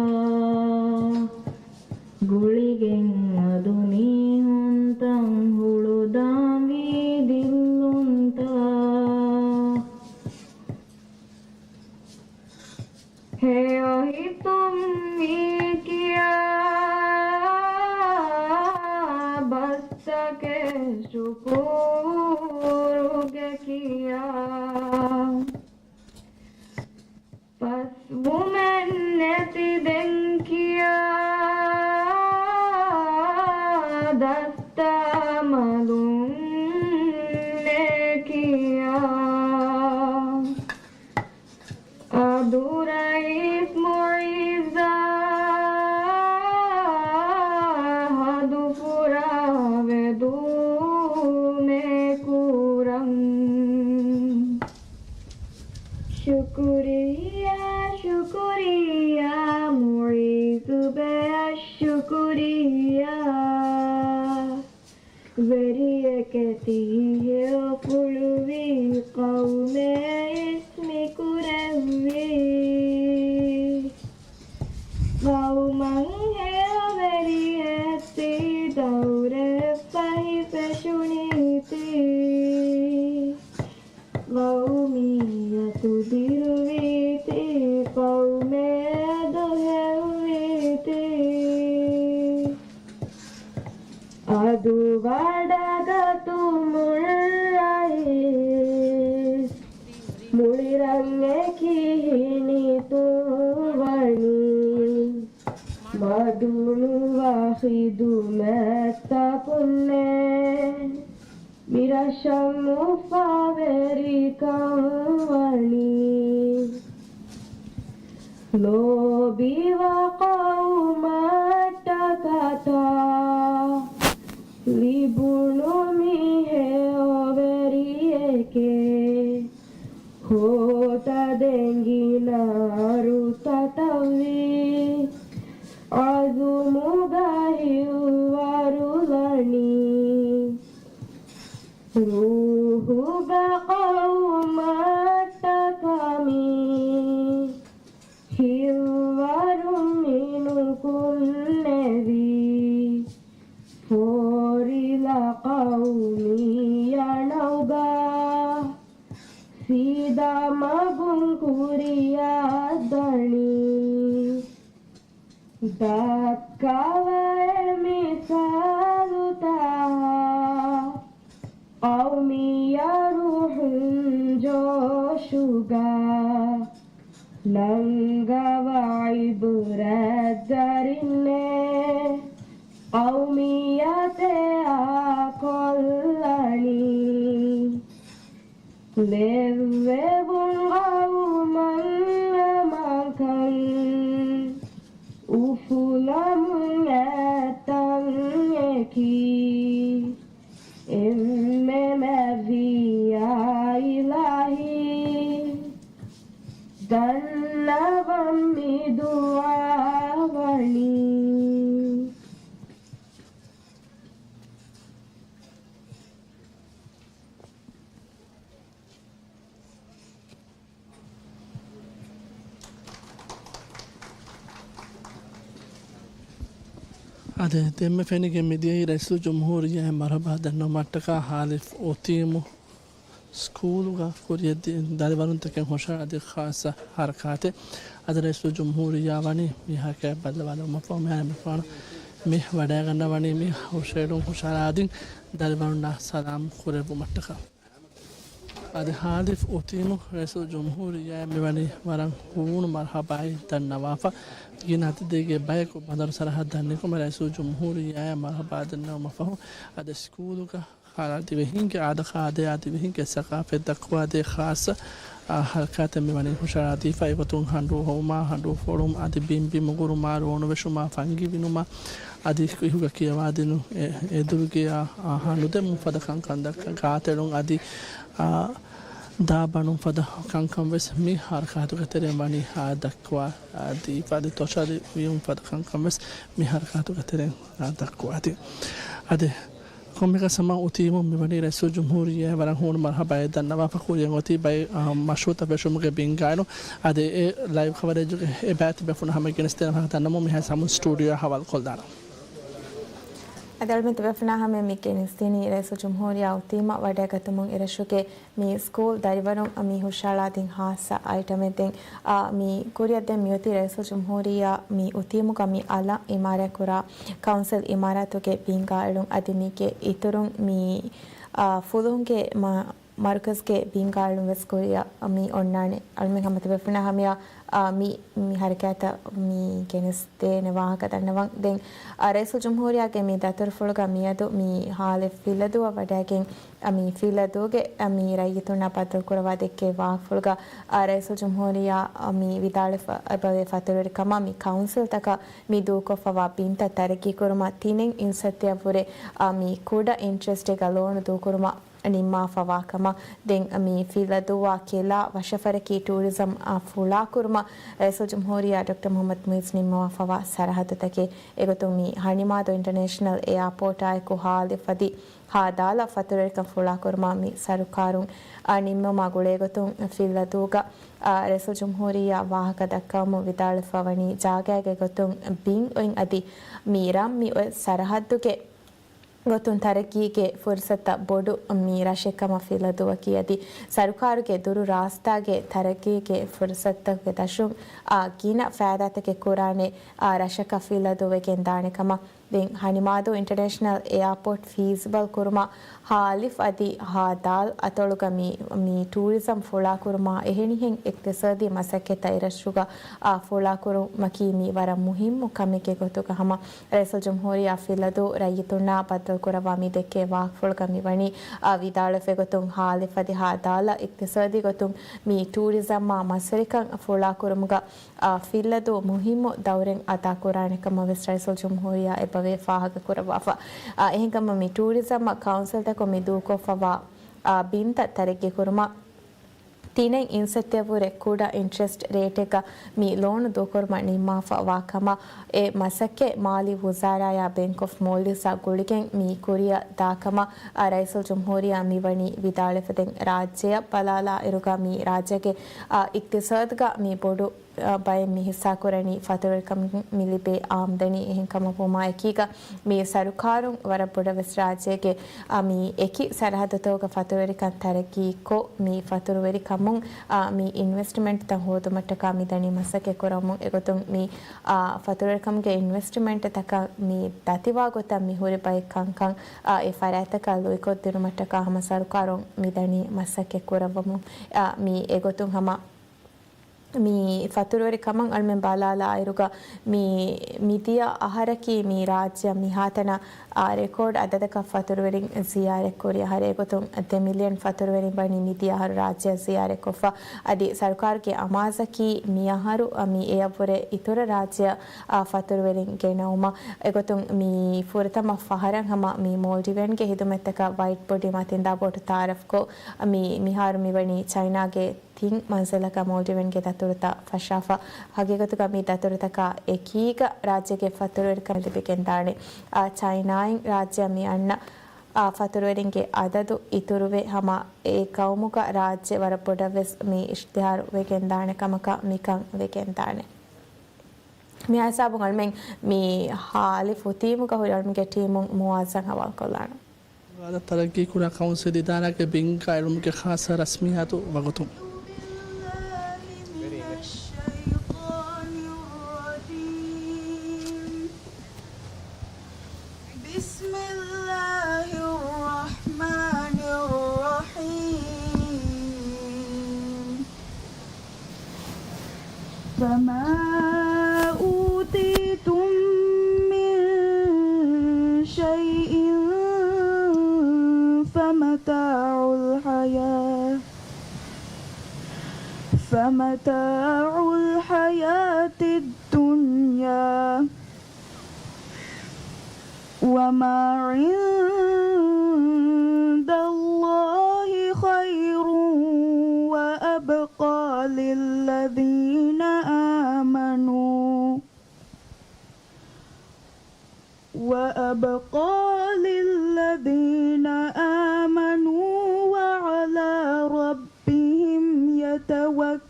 ގުޅިގެން އަދު މީހުންތައް ހުޅުދާން ވީ ދިއްލުންތައް. ހެޔޮ ހިތުން މި ކިޔާ ބަސްތަކެއް ޝުކޫރުގެ ކިޔާ. ފަސްވުމެއް ނެތި ދެން ކިޔާ ދަސްތައް މަދުން ނޭ ކިޔާ. އަދު ރައީސް މުޢިއްޒާ ހަދު ފުރާ ވެދުމެއް ކުރަން. ޝުކުރިއްޔާ، ޝުކުރިއްޔާ، މުޢިއްޒު ބެޔަށް ޝުކުރިއްޔާ. ވެރިއެކޭ ތީ ހެޔޮ ފުޅުވި ޤައުމެއް އިސް މި ކުރެއްވީ. ޤައުމަށް ހެޔޮ ވެރިއެއް ތީ ދައުރެއް ފަހި ފެށުނީތީ. ޤައުމިއްޔަތު ދިރުވީތީ، ޤައުމެއް އަދު ހެއްވީތީ. އަދު ވަޑަގަތުމުން ރައީސް މުޅި ރަށް އެކި ހިނިތުން ވަނީ. މަދުނުވާ ޚިދުމަތްތަކުންނޭ މި ރަށަށް އުފާވެރިކަން ވަނީ. ލޯބިވާ ޤައުމަށްޓަކާ ތާ ލިބުނު މި ހެޔޮ ވެރިއެކޭ. ހޯތަދެން ގިނަ އަރުތަތައްވީ އަޒުމުގަ ހިއްވަރުލަނީ. ރޫހުގަ ޤައުމަށްޓަކާ މި ހިއްވަރު މިނުކުންނެވި. ފޯރިލަ ޤައުމީ އަނައުގަ ސީދާ މަގުން ކުރިއަށް ދަނީ. ދައްކަވައި މިސާލުތައް ޤައުމީ ރޫޙުން ޖޯޝުގަ ނަންގަވާ ޢިބްރަތްދަރިންނޭ ޤައުމިއްޔަތެއް އާކޮށްލަނީ. ލެއްވެވުން ޤައުމަށް އަމާންކަން އުފުލަމުން އެތަން އެކީ. އެންމެ މެވިޔާ އިލާހީ، ދަންނަވަން މި ދުޢާ ވަނީ. އާދެ، ދެންމެ ފެނިގެން މިދިޔައީ ރައީސުލްޖުމްހޫރިއްޔާއަށް މަރުޙަބާ ދަންނަވުމަށްޓަކާ ހާލިފް އުތީމު ސްކޫލުގަ ކުރިއަށްދިޔަ ދަރިވަރުންތަކެއް ހުށަހަޅާދިޔަ ޚާއްޞަ ހަރަކާތެއް. އަދި ރައީސުލްޖުމްހޫރިއްޔާ ވަނީ މިހާ ކައި ބައްލަވާލުމަށްފަހު މިހާރު މިފާނު މި ވަޑައިގަންނަވަނީ މި ހުށައެޅުން ހުށަހަޅާދިން ދަރިވަރުންނާ ސަލާމް ކުރެއްވުމަށްޓަކާ. އަދި ހާލިފް އުތީމު ރައީސުލްޖުމްހޫރިއްޔާއަށް މިވަނީ ވަރަށް ހޫނު މަރުޙަބާއެއް ދަންނަވާފަ. ގިނަ އަތިދެއްގެ ބަޔަކު ބަނދަރު ސަރަހައްދަށް ނިކުމެ ރައީސުލްޖުމްހޫރިއްޔާއަށް މަރުޙަބާ ދަންނަވުމަށްފަހު، އަދި ސްކޫލުގަ އާ، ދިވެހިންގެ އާދަކާ އާދަޔާ، ދިވެހިންގެ ސަގާފަތް ދައްކުވާދޭ ޚާއްޞަ، އާ، ހަރަކާތެއް މި ވަނީ ހުށަހަޅާދީފަ. އެގޮތުން ހަނޑޫ ހޮވުމާ، ހަނޑޫ ފޮޅުމާ، އަދި ބިން ބިން މުގުރުމާ، ރޯނު ވެށުމާ، ފަންގި ވިނުމާ، އަދި އިހުގަ ކިޔަވާދިނު އެ-، އެދުރުގެއާ، އާ، ހަނދުދެމުން ފަދަ ކަންކަން ދައްކަން، ގާތެޅުން އަދި، އާ، ދާ ބަނުން ފަދަ ކަންކަން ވެސް މި ހަރަކާތުގެ ތެރެއިން ވަނީ، އާ، ދައްކަވާ، އާ، ދީފަ. އަދި ތޮށާލި ވިޔުން ފަދަ ކަންކަން ވެސް މި ހަރަކާތުގެ ތެރެއިން، އާ، ދައްކަވާދީ. އަދި ކޮންމެއަކަސް ހަމަ އުތީމު މިވަނީ ރައީސުލްޖުމްހޫރިއްޔާ ވަރަށް ހޫނު މަރުހަބާއެއް ދަންނަވާފަ، ކުރިއަށް އޮތީ ބައެއް، އާ، މަޝްރޫއުތައް ވެށުމުގެ ބިންގާއިނު. އަދި އެ ލައިވް ކަވަރޭޖުގެ އެބައިތި ބޭފުޅުންނަށް ހަމަ ގެނެސްދޭނަ ވާހަކަ ދަންނަވަމުން މިހާ ސަމުން ސްޓޫޑިއޯއަށް ހަވާލުކޮށްލާނަން. އަދި އަޅުމެން ތިބޭފުޅުންނާ ހަމަ މި ގެނެސްދިނީ ރައީސުލްޖުމްހޫރިއްޔާ އުތީމަށް ވަޑައިގަތުމުން އެރަށުގެ މި ސްކޫލް ދަރިވަރުން މި ހުށަހަޅާދިން ހާއްސަ އައިޓަމެއް. ދެން، އާ، މި ކުރިއަށް ދެން މިއޮތީ ރައީސުލްޖުމްހޫރިއްޔާ މި އުތީމުގަ މި އަލަށް އިމާރާތްކުރާ ކައުންސިލް އިމާރާތުގެ ބިންގާއެޅުން. އަދި މީގެ އިތުރުން މި، އާ، ފުލުހުންގެ މަ-، މަރުކަޒްގެ ބިންގާއެޅުން ވެސް ކުރިއަށް މި އޮންނާނެ. އަޅުމެން ހަމަ ތިބޭފުޅުންނާ ހަމަޔަށް، އާ، މި، މި ހަރަކާތަށް މި ގެނެސްދޭނެ ވާހަކަ ދަންނަވަން. ދެން، އާ، ރައީސުލްޖުމްހޫރިއްޔާގެ މި ދަތުރުފުޅުގަ މިއަދު މި ހާލެއް ފިއްލަދޫއަށް ވަޑައިގެން، އަ، މި ފިއްލަދޫގެ، އަ، މި ރައްޔިތުންނާ ބައްދަލުކުރައްވާ ދެއްކޭ ވާހަކަފުޅުގަ، އަ، ރައީސުލްޖުމްހޫރިއްޔާ، އަ، މި ވިދާޅުވެފަ އެބަވޭ ފަތުރުވެރިކަމަށް މި ކައުންސިލްތަކަށް މި ދޫކޮށްފަވާ ބިންތައް ތަރައްގީކުރުމަށް ތިނެއް އިންސައްތައަށްވުރެ، އަ، މި ކުޑަ އިންޓްރެސްޓެއްގަ ލޯނު ދޫކުރުމަށް ނިންމާފަވާ ކަމަށް. ދެން މި ފިއްލަދޫއާ ކެލާ ވަށަފަރަކީ ޓޫރިޒަމް އާ ފުޅާކުރުމަށް ރައީސުލްޖުމްހޫރިއްޔާ ޑޮކްޓަރ މުޙައްމަދު މުޢިއްޒު ނިންމަވާފަވާ ސަރަހައްދުތަކެއް. އެގޮތުން މި ހަނިމާދޫ އިންޓަރނޭޝަނަލް އެއާޕޯޓާއެކު ހާލެއް ފަދި ހާ ދާލަށް ފަތުރުވެރިކަން ފުޅާކުރުމަށް މި ސަރުކާރުން، އާ، ނިންމުމާ ގުޅޭގޮތުން ފިއްލަދޫގަ، އާ، ރައީސުލްޖުމްހޫރިއްޔާ ވާހަކަ ދައްކަވަމުން ވިދާޅުވެފަ ވަނީ ޖާގައިގެ ގޮތުން ބިން އޮތް އަދި މި ރަށް މި އޮތް ސަރަހައްދުގެ ގޮތުން ތަރައްގީގެ ފުރުސަތުތައް ބޮޑު މި ރަށެއްކަމަށް ފިއްލަދޫއަކީ އަދި ސަރުކާރުގެ ދުރު ރާސްތާގެ ތަރައްގީގެ ފުރުސަތުތަކުގެ ދަށުން، އާ، ގިނަ ފައިދާތަކެއް ކުރާނެ، އާ، ރަށަކަށް ފިއްލަދޫވެގެން ދާނެ ކަމަށް. ދެން ހަނިމާދޫ އިންޓަރނޭޝަނަލް އެއާޕޯޓް ފީސިބަލް ކުރުމަށް ހާލިފް އަދި ހާ ދާލް އަތޮޅުގަ މި، މި ޓޫރިޒަމް ފުޅާކުރުމާ އެހެނިހެން އިޤްތިޞާދީ މަސައްކަތްތައް އެރަށުގަ، އާ، ފުޅާކުރުމަކީ މި ވަރަށް މުހިއްމު ކަމެއްގެ ގޮތުގަ ހަމަ ރައީސުލްޖުމްހޫރިއްޔާ ފިއްލަދޫ ރައްޔިތުންނާ ބައްދަލުކުރައްވާ މި ދެއްކޭ ވާހަކަފުޅުގަ މިވަނީ، އާ، ވިދާޅުވެފަ އެގޮތުން ހާލިފް އަދި ހާ ދާލަށް އިޤްތިޞާދީ ގޮތުން މި ޓޫރިޒަމްއާ މަސްވެރިކަން ފުޅާކުރުމުގަ، އާ، ފިއްލަދޫ މުހިއްމު ދައުރެއް އަދާކުރާނެ ކަމަށް ވެސް ރައީސުލްޖުމްހޫރިއްޔާ އެބަވޭ ފާހަގަކުރައްވާފަ. އާ، އެހެންކަމުން މި ޓޫރިޒަމްއަށް ކައުންސިލްތަކުން މި ދޫކޮށްފަވާ، އާ، ބިންތައް ތަރައްގީކުރުމަށް ތިނެއް އިންސައްތައަށްވުރެ ކުޑަ އިންޓްރެސްޓް ރޭޓެއްގަ މި ލޯނު ދޫކުރުމަށް ނިންމާފަ ވާ ކަމަށް އެ މަސައްކަތް މާލީ ވުޒާރާޔާ ބޭންކް އޮފް މޯލްޑިވްސްއާ ގުޅިގެން މި ކުރިއަށް ދާ ކަމަށް، އާ، ރައީސުލްޖުމްހޫރިއްޔާ މިވަނީ ވިދާޅުވެފަ. ދެން ރާއްޖެއަށް ބަލާލާއިރުގަ މި ރާއްޖޭގެ، އާ، އިޤްތިޞާދުގަ މި ބޮޑު، އާ، ބައެއް މި ހިއްސާކުރަނީ ފަތުރުވެރިކަމުން މި ލިބޭ އާމްދަނީ. އެހެންކަމަށް ވުމާ އެކީގަ މި ސަރުކާރުން ވަރަށް ބޮޑަށް ވެސް ރާއްޖޭގެ، އާ، މި އެކި ސަރަހައްދުތަކުގަ ފަތުރުވެރިކަން ތަރައްގީކޮށް، މި ފަތުރުވެރިކަމުން، އާ، މި އިންވެސްޓްމަންޓްތައް ހޯދުމަށްޓަކާ މި ދަނީ މަސައްކަތް ކުރަމުން. އެގޮތުން މި، އާ، ފަތުރުވެރިކަމުގެ އިންވެސްޓްމަންޓްތަކަށް މި ދަތިވާ ގޮތަށް މި ހުރި ބައެއް ކަންކަން، އާ، އެ ފަރާތްތަކަށް ލުއިކޮށްދިނުމަށްޓަކާ ހަމަ ސަރުކާރުން މި ދަނީ މަސައްކަތް ކުރައްވަމުން. އާ، މި އެގޮތުން ހަމަ މި ފަތުރުވެރިކަމަށް އަޅުމެން ބަލާލާއިރުގަ މި މިދިޔަ އަހަރަކީ މި ރާއްޖެއަށް މިހާތަނަށް، އާ، ރެކޯޑް އަދަދަކަށް ފަތުރުވެރިން ޒިޔާރަތްކުރި އަހަރެއް. އެގޮތުން ދެ މިލިއަން ފަތުރުވެރިން ވަނީ މިދިޔަ އަހަރު ރާއްޖެއަށް ޒިޔާރަތްކޮށްފަ. އަދި ސަރުކާރުގެ އަމާޒަކީ މިއަހަރު، އާ، މި އެއަށްވުރެ އިތުރަށް ރާއްޖެއަށް، އާ، ފަތުރުވެރިން ގެނައުމަށް. އެގޮތުން މި ފުރަތަމަ ފަހަރަށް ހަމަ މި މޯލްޑިވިއަންގެ ހިދުމަތްތަކަށް ވައިޑް ބޮޑީ މަތިންދާ ބޯޓު ތައާރަފްކޮށް، މި މިހާރު މިވަނީ ޗައިނާގެ ތިން މަންޒިލަކަށް މޯލްޑިވިއަންގެ ދަތުރުތައް ފަށާފަ. ހަގީގަތުގަ މި ދަތުރުތަކާ އެކީގަ ރާއްޖޭގެ ފަތުރުވެރިކަން ލިބިގެންދާނެ. އާ، ޗައިނާއިން ރާއްޖެއަށް މި އަންނަ، އާ، ފަތުރުވެރިންގެ އަދަދު އިތުރުވެ ހަމަ އެ ގައުމުގަ ރާއްޖެ ވަރަށް ބޮޑަށް ވެސް މި އިޝްތިހާރު ވެގެންދާނެ ކަމަކަށް މިކަން ވެގެންދާނެ. މިހާ ހިސާބުން އަޅުމެން މި ހާލިފް އުތީމުގަ ހުރި އަޅުމެންގެ ޓީމުން މުއާޒަށް ހަވާލުކޮށްލާނަން. ވާދަ ތަރައްގީކުރާ ކައުންސިލް އިދާރާގެ ބިންގާ އެޅުމުގެ ޚާއްޞަ ރަސްމިއްޔާތު ވަގުތު. بسم الله الرحمن الرحيم. فما أوتيتم من شيء فمتاع الحياة الدنيا وما عند الله خير وأبقى للذين آمنوا وأبقى للذين آمنوا وعلى ربهم يتوكلون.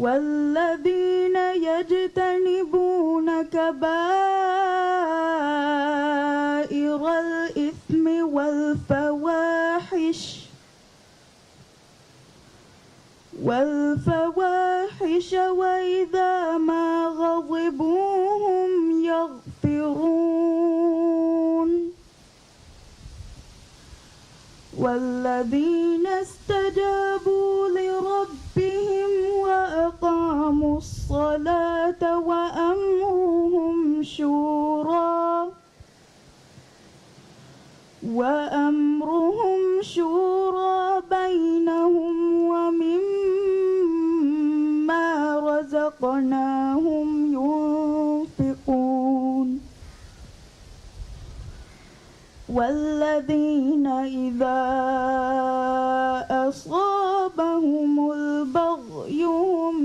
والذين يجتنبون كبائر الإثم والفواحش والفواحش وإذا ما غضبوا هم يغفرون. والذين استجابوا لربهم وأقاموا الصلاة وأمرهم شورى وأمرهم شورى بينهم ومما رزقناهم ينفقون. والذين إذا أصابهم البغي هم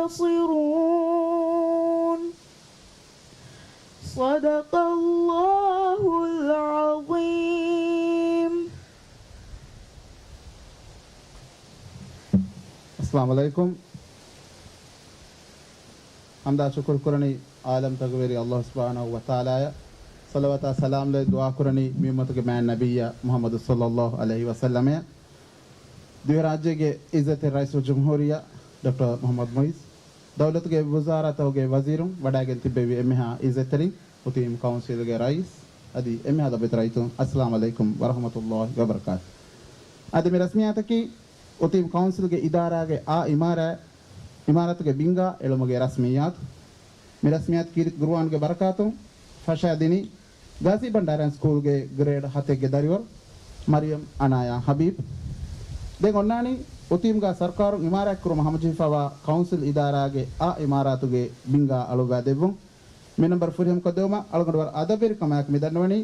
ينتصرون. صدق الله العظيم. އައްސަލާމު ޢަލައިކުމް. ޙަމްދާ ޝުކުރު ކުރަނީ ޢާލަމްތަކުގެ ވެރި ﷲ ސުބްޙާނަހޫ ވަތަޢާލާއަށް. ޞަލަވާތާ ސަލާމް ލެއްވި ދުޢާ ކުރަނީ މި އުއްމަތުގެ މާތް ނަބިއްޔާ މުޙައްމަދު ޞައްލައްލާހު ޢަލައިހި ވަސައްލަމަށް. ދިވެހިރާއްޖޭގެ ޢިއްޒަތްތެރި ރައީސުލްޖުމްހޫރިއްޔާ ޑޮކްޓަރ މުޙައްމަދު މުޢިއްޒު، ދައުލަތުގެ ވުޒާރާތަކުގެ ވަޒީރުން، ވަޑައިގެން ތިއްބެވި އެންމެހާ ޢިއްޒަތްތެރިން، އުތީމް ކައުންސިލްގެ ރައީސް އަދި އެންމެހާ ލޮބުވެތި ރައްޔިތުން، އައްސަލާމު ޢަލައިކުމް ވަރަޙްމަތުﷲ ވަބަރަކާތު. އަދި މި ރަސްމިއްޔާތަކީ އުތީމް ކައުންސިލްގެ އިދާރާގެ އާ އިމާރާ، އިމާރާތުގެ ބިންގާ އެޅުމުގެ ރަސްމިއްޔާތު. މި ރަސްމިއްޔާތު ކީރިތި ގުރުއާންގެ ބަރަކާތުން ފަށާދިނީ ޣާޒީ ބަންޑާރަ ސްކޫލްގެ ގްރޭޑް ހަތެއްގެ ދަރިވަރު މަރިޔަމް އަނާޔާ ޙަބީބް. ދެން އޮންނާނީ އުތީމްގާ ސަރުކާރުން އިމާރާތްކުރުމަށް ހަމަޖެހިފައިވާ ކައުންސިލް އިދާރާގެ އާ އިމާރާތުގެ ބިންގާ އަޅުއްވާ ދެއްވުން. މި ނަންބަރު ފުރިހަމަކޮށްދެވުމަށް އަޅުގަނޑު ވަރަށް އަދަބުވެރިކަމާއެކު މި ދަންނަވަނީ،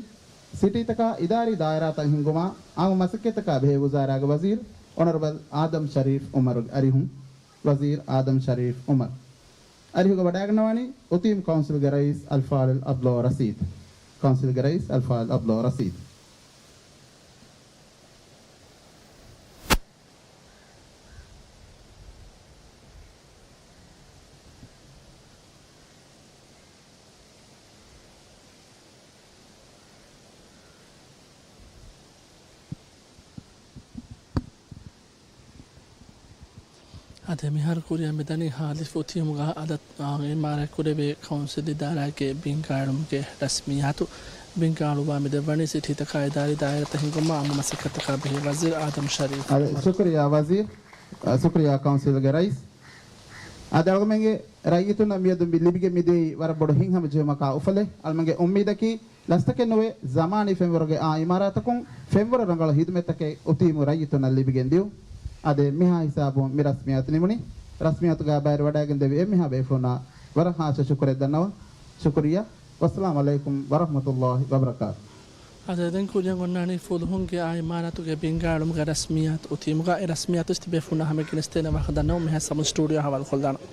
ސިޓީތަކާ އިދާރީ ދާއިރާތައް ހިންގުމަށް އާއްމު މަސައްކަތްތަކާ ބެހޭ ވުޒާރާގެ ވަޒީރު އޮނަރަބަލް އާދަމް ޝަރީފް އުމަރުގެ އަރިހުން. ވަޒީރު އާދަމް ޝަރީފް އުމަރު. އަރިހުގަ ވަޑައިގަންނަވާނީ އުތީމް ކައުންސިލްގެ ރައީސް އަލްފާޟިލް ޢަބްދުﷲ ރަޝީދު. ކައުންސިލްގެ ރައީސް އަލްފާޟިލް ޢަބްދުﷲ ރަޝީދު. އާދެ، މިހާރު ކުރިއަށް މިދަނީ ހާލިފް އުތީމުގަ އަދަ، އާ، އިމާރާތްކުރެވޭ ކައުންސިލް އިދާރާގެ ބިންގާ އެޅުމުގެ ރަސްމިއްޔާތު. ބިންގާ އަޅުއްވާ މި ދެއްވަނީ ސިޓީތަކާ އިދާރީ ދާއިރާތައް ހިންގުމަށް އާއްމު މަސައްކަތްތަކާ ބެހޭ ވަޒީރު އާދަމް ޝަރީފް އުމަރު. ޝުކުރިއްޔާ ވަޒީރު، އަ، ޝުކުރިއްޔާ ކައުންސިލްގެ ރައީސް. އާދެ، އަޅުގަނޑުމެންގެ ރައްޔިތުންނަށް މިއަދު މި ލިބިގެން މިދިޔައީ ވަރަށް ބޮޑު ހިތްހަމަޖެހުމަކާ އުފަލެއް. އަޅުގަނޑުމެންގެ އުއްމީދަކީ ލަސްތަކެއް ނުވެ، ޒަމާނީ ފެންވަރުގެ އާ އިމާރާތަކުން ފެންވަރު ރަނގަޅު ހިދުމަތްތަކެއް އުތީމު ރައްޔިތުންނަށް ލިބިގެން ދިޔުން. އާދެ، މިހާ ހިސާބުން މި ރަސްމިއްޔާތު ނިމުނީ. ރަސްމިއްޔާތުގަ ބައިވެރިވަޑައިގެންދެވި އެންމެހާ ބޭފުޅުންނަށް ވަރަށް ހާއްސަ ޝުކުރެއް ދަންނަވަން. ޝުކުރިއްޔާ. ވައްސަލާމް ޢަލައިކުމް ވަރަޙްމަތުﷲ ވަބަރަކާތު. އާދެ، ދެން ކުރިއަށް އޮންނާނީ ފުލުހުންގެ އާ އިމާރާތުގެ ބިންގާ އެޅުމުގެ ރަސްމިއްޔާތު އުތީމުގަ. އެ ރަސްމިއްޔާތު ތިބޭފުޅުންނަށް ހަމަ ގެނެސްދޭނެ ވާހަކަ ދަންނަވަން މިހާ ސަމުން ސްޓޫޑިއޯ ހަވާލުކޮށްލާނަން.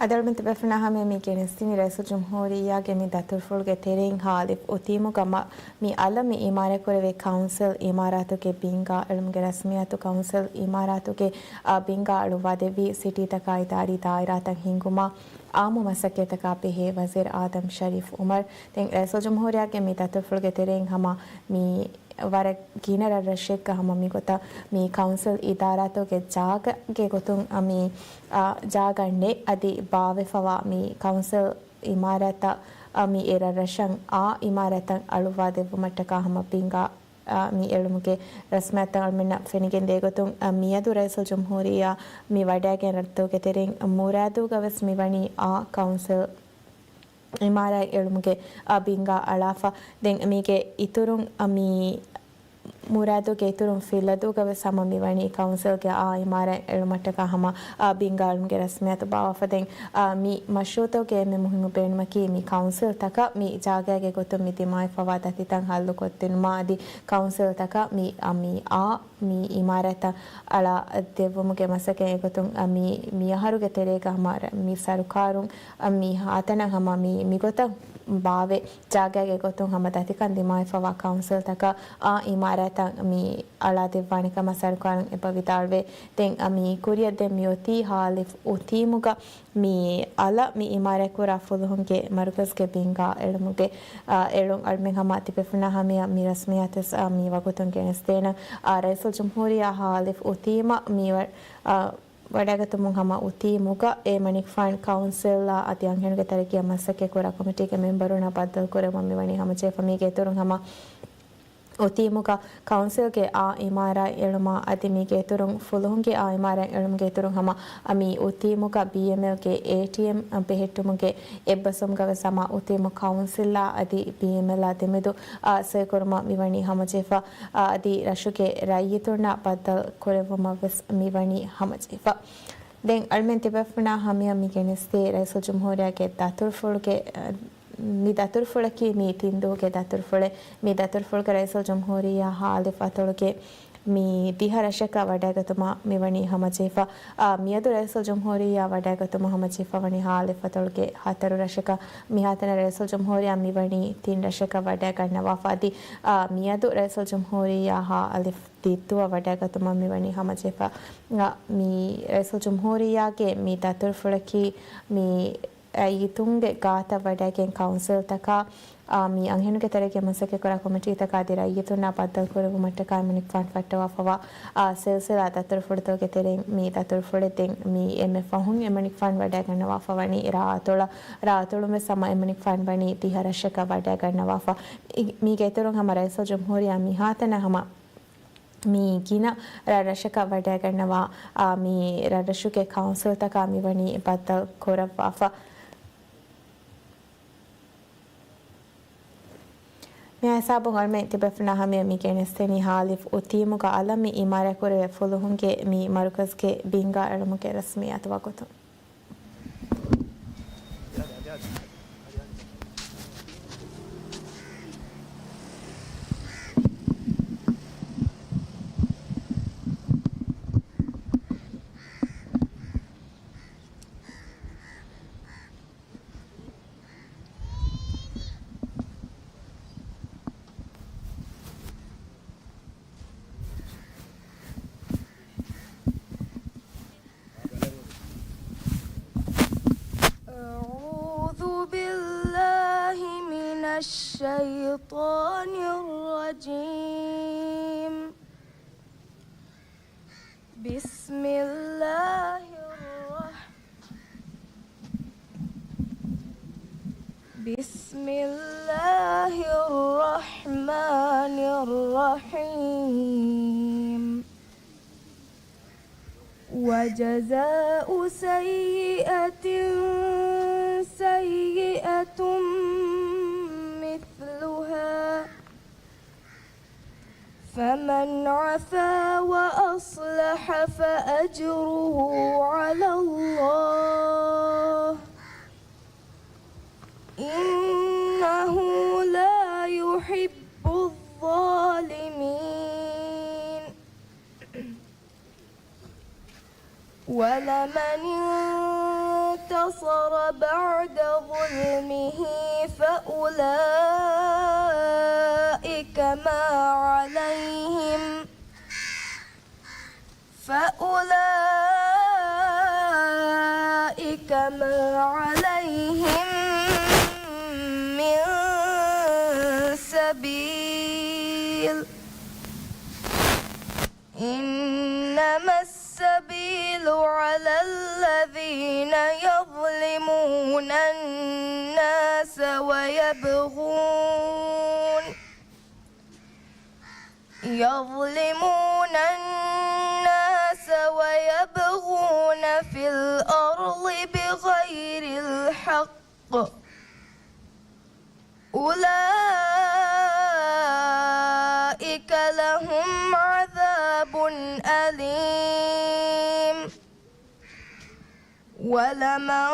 އަދި އަޅުގަނޑު ތިބޭފުޅުންނާ ހަމަ މި ގެނެސްދިނީ ރައީސުލްޖުމްހޫރިއްޔާގެ މި ދަތުރުފުޅުގެ ތެރެއިން ހާލިފް އުތީމުގަ މި އަލަށް މި އިމާރާތްކުރެވޭ ކައުންސިލް އިމާރާތުގެ ބިންގާ އެޅުމުގެ ރަސްމިއްޔާތު. ކައުންސިލް އިމާރާތުގެ، އާ، ބިންގާ އަޅުއްވާދެއްވީ ސިޓީތަކާ އިދާރީ ދާއިރާތައް ހިންގުމަށް އާއްމު މަސައްކަތްތަކާ ބެހޭ ވަޒީރު އާދަމް ޝަރީފް އުމަރު. ދެން ރައީސުލްޖުމްހޫރިއްޔާގެ މި ދަތުރުފުޅުގެ ތެރެއިން ހަމަ މި ވަރަށް ގިނަ ރަށްރަށެއްގަ ހަމަ މިގޮތަށް މި ކައުންސިލް އިދާރާތަކުގެ ޖާގަގެ ގޮތުން މި، އާ، ޖާގަ ނެތް އަދި ބާވެފަވާ މި ކައުންސިލް އިމާރާތަށް، އާ، މި އެ ރަށްރަށަށް އާ އިމާރާތަށް އަޅުއްވާ ދެއްވުމަށްޓަކާ ހަމަ ބިންގާ، އާ، މި އެޅުމުގެ ރަސްމިއްޔާތު އަޅުމެންނަށް ފެނިގެން ދޭގޮތުން، އާ، މިއަދު ރައީސުލްޖުމްހޫރިއްޔާ މި ވަޑައިގެން ރައްދުގެ ތެރެއިން މުރާދުގަ ވެސް މިވަނީ އާ ކައުންސިލް އިމާރާތް އެޅުމުގެ، އާ، ބިންގާ އަޅާފަ. ދެން މީގެ އިތުރުން، އާ، މި މުރާދުގެ އިތުރުން ފިލަދޫގަ ވެސް ހަމަ މިވަނީ ކައުންސިލްގެ އާ އިމާރާތް އެޅުމަށްޓަކާ ހަމަ، އާ، ބިންގާ އެޅުމުގެ ރަސްމިއްޔާތު ބާވާފަ. ދެން، އާ، މި މަޝްރޫޢުތަކުގެ އެންމެ މުހިންމު ބޭނުމަކީ މި ކައުންސިލްތަކަށް މި ޖާގައިގެ ގޮތުން މި ދިމާވެފަވާ ދަތިތައް ހައްލުކޮށްދިނުމާ އަދި ކައުންސިލްތަކަށް މި، އާ، މި އާ މި އިމާރާތްތައް އަޅާ ދެއްވުމުގެ މަސައްކަތް އެގޮތުން، އަ، މި، މި އަހަރުގެ ތެރޭގަ ހަމަ ރ-، މި ސަރުކާރުން، އަ، މި ހާތަނަށް ހަމަ މި، މިގޮތަށް ބާވެ ޖާގައިގެ ގޮތުން ހަމަ ދަތިކަން ދިމާވެފަވާ ކައުންސިލްތަކަށް އާ އިމާރާތްތައް މި އަޅާ ދެއްވާނެ ކަމަށް ސަރުކާރުން އެބަ ވިދާޅުވޭ. ދެން، އަ، މި ކުރިއަށް ދެން މި އޮތީ ހާލިފް އުތީމުގަ މި އަލަށް މި އިމާރާތްކުރާ ފުލުހުންގެ މަރުކަޒްގެ ބިންގާ އެޅުމުގެ، އާ، އެޅުން އަޅުމެން ހަމަ ތިބެފުނާ ހަމަޔަށް މި ރަސްމިއްޔާތުވެސް، އާ، މި ވަގުތުން ގެނެސްދޭނަން. އާ، ރައީސުލްޖުމްހޫރިއްޔާ ހާލިފް އުތީމަށް މި ވަ-، އާ، ވަޑައިގަތުމުން ހަމަ އުތީމުގަ އެމަނިކުފާން ކައުންސިލްއާ އަދި އަންހެނުންގެ ތަރައްގީއަށް މަސައްކަތްކުރާ ކޮމިޓީގެ މެމްބަރުންނާ ބައްދަލުކުރެއްވުމަށް މިވަނީ ހަމަޖެހިފަ. މީގެ އިތުރުން ހަމަ އުތީމުގަ ކައުންސިލްގެ އާ އިމާރާތް އެޅުމާ އަދި މީގެ އިތުރުން ފުލުހުންގެ އާ އިމާރާތް އެޅުމުގެ އިތުރުން ހަމަ މި އުތީމުގަ ބީއެމްއެލްގެ އޭޓީއެމް ބެހެއްޓުމުގެ އެއްބަސްވުމުގަ ވެސް ހަމަ އުތީމު ކައުންސިލްއާ އަދި ބީއެމްއެލްއާ ދެމެދު، އާ، ސޮއިކުރުމަށް މިވަނީ ހަމަޖެހިފަ، އާ، އަދި ރަށުގެ ރައްޔިތުންނާ ބައްދަލު ކުރެއްވުމަށް ވެސް މިވަނީ ހަމަޖެހިފަ. ދެން އަޅުމެން ތިބެފުނާ ހަމަޔަށް މި ގެނެސްދޭ ރައީސުލްޖުމްހޫރިއްޔާގެ ދަތުރުފުޅުގެ، އަ، މި ދަތުރުފުޅަކީ މި ތިން ދުވަހުގެ ދަތުރުފުޅެއް. މި ދަތުރުފުޅުގަ ރައީސުލްޖުމްހޫރިއްޔާ ހާލިފް އަތޮޅުގެ މި ދިހަ ރަށަކަށް ވަޑައިގަތުމަށް މިވަނީ ހަމަޖެހިފަ. އާ، މިއަދު ރައީސުލްޖުމްހޫރިއްޔާ ވަޑައިގަތުމަށް ހަމަޖެހިފަ ވަނީ ހާލިފް އަތޮޅުގެ ހަތަރު ރަށަކަށް. މިހާތަނަށް ރައީސުލްޖުމްހޫރިއްޔާ މިވަނީ ތިން ރަށަކަށް ވަޑައިގަންނަވާފަ. އަދި، އާ، މިއަދު ރައީސުލްޖުމްހޫރިއްޔާ ހާލިފް ދިއްދުއަށް ވަޑައިގަތުމަށް މިވަނީ ހަމަޖެހިފަ. އާ، މި ރައީސުލްޖުމްހޫރިއްޔާގެ މި ދަތުރުފުޅަކީ މި ރައްޔިތުންގެ ގާތަށް ވަޑައިގެން ކައުންސިލްތަކާ، އާ، މި އަންހެނުންގެ ތެރޭގެ މަސައްކަތްކުރާ ކޮމިޓީތަކާ އަދި ރައްޔިތުންނާ ބައްދަލުކުރެއްވުމަށްޓަކާ އެމަނިކުފާނު ފައްޓަވާފަވާ، އާ، ސިލްސިލާ ދަތުރުފުޅުތަކުގެ ތެރެއިން މި ދަތުރުފުޅެއް ދެން މި އެންމެ ފަހުން އެމަނިކުފާނު ވަޑައިގަންނަވާފަ ވަނީ ރާއަތޮޅަށް. ރާއަތޮޅުން ވެސް ހަމަ އެމަނިކުފާނު ވަނީ ދިހަ ރަށަކަށް ވަޑައިގަންނަވާފަ. މި-، މީގެ އިތުރުން ހަމަ ރައީސުލްޖުމްހޫރިއްޔާ މިހާތަނަށް ހަމަ މި ގިނަ ރަށްރަށަކަށް ވަޑައިގަންނަވާ، އާ، މި ރަށްރަށުގެ ކައުންސިލްތަކާ މިވަނީ ބައްދަލު ކުރައްވާފަ. މި ހިސާބުން އަޅުމެން ތިބެފުނާ ހަމަޔަށް މި ގެނެސްދެނީ ހާލިފް އުތީމުގަ އަލަށް މި އިމާރާތްކުރެވޭ ފުލުހުންގެ މި މަރުކަޒްގެ ބިންގާ އެޅުމުގެ ރަސްމިއްޔާތު ވަގުތު. أعوذ بالله من الشيطان الرجيم. بسم الله الرح-، بسم الله الرحمن الرحيم. وجزاء سيئة سيئة مثلها، فمن عفا وأصلح فأجره على الله، إنه لا يحب الظالمين. ولمن انتصر بعد ظلمه فأولئك ما عليهم، فأولئك ما عليهم من سبيل. إنما السبيل على الذين يظلمون الناس ويبغون، يظلمون الناس ويبغون في الأرض بغير الحق، أولئك لهم عذاب أليم. ولمن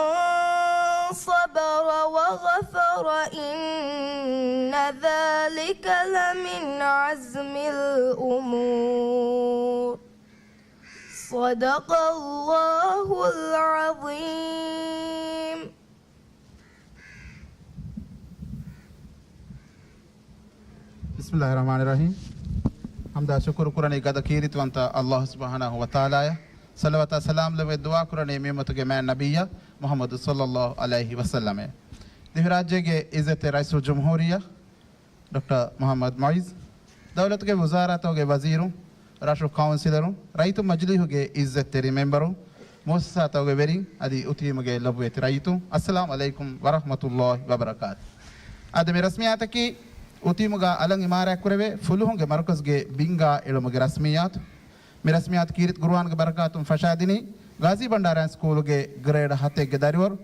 صبر وغفر إن ذلك لمن عزم الأمور. صدق الله العظيم. ބިސްމިއްލާހި ރަޙްމާނި ރަޙީމް. ޙަމްދާ ޝުކުރު ކުރަނީ ގަދަ ކީރިތިވަންތަ ﷲ ސުބްޙާނަހޫ ވަތަޢާލާއަށް. ޞަލަވާތާ ސަލާމް ލެއްވެ ދުޢާ ކުރަނީ މި އުއްމަތުގެ މާތް ނަބިއްޔާ މުޙައްމަދު ޞައްލައްލާހު ޢަލައިހި ވަސައްލަމަށް. ދިވެހިރާއްޖޭގެ ޢިއްޒަތްތެރި ރައީސުލްޖުމްހޫރިއްޔާ ޑޮކްޓަރ މުޙައްމަދު މުޢިއްޒު، ދައުލަތުގެ ވުޒާރާތަކުގެ ވަޒީރުން، ރަށު ކައުންސިލަރުން، ރައްޔިތު މަޖިލީހުގެ ޢިއްޒަތްތެރި މެމްބަރުން، މުއައްސަސާތަކުގެ ވެރިން އަދި އުތީމުގެ ލޮބުވެތި ރައްޔިތުން، އައްސަލާމު ޢަލައިކުމް ވަރަޙްމަތުﷲ ވަބަރަކާތު. އަދި މި ރަސްމިއްޔާތަކީ އުތީމުގަ އަލަށް އިމާރާތްކުރެވޭ ފުލުހުންގެ މަރުކަޒުގެ ބިންގާ އެޅުމުގެ ރަސްމިއްޔާތު. މި ރަސްމިއްޔާތު ކީރިތި ޤުރުއާންގެ ބަރަކާތުން ފަށާދިނީ ޣާޒީ ބަންޑާރަ ސްކޫލުގެ ގްރޭޑް ހަތެއްގެ ދަރިވަރު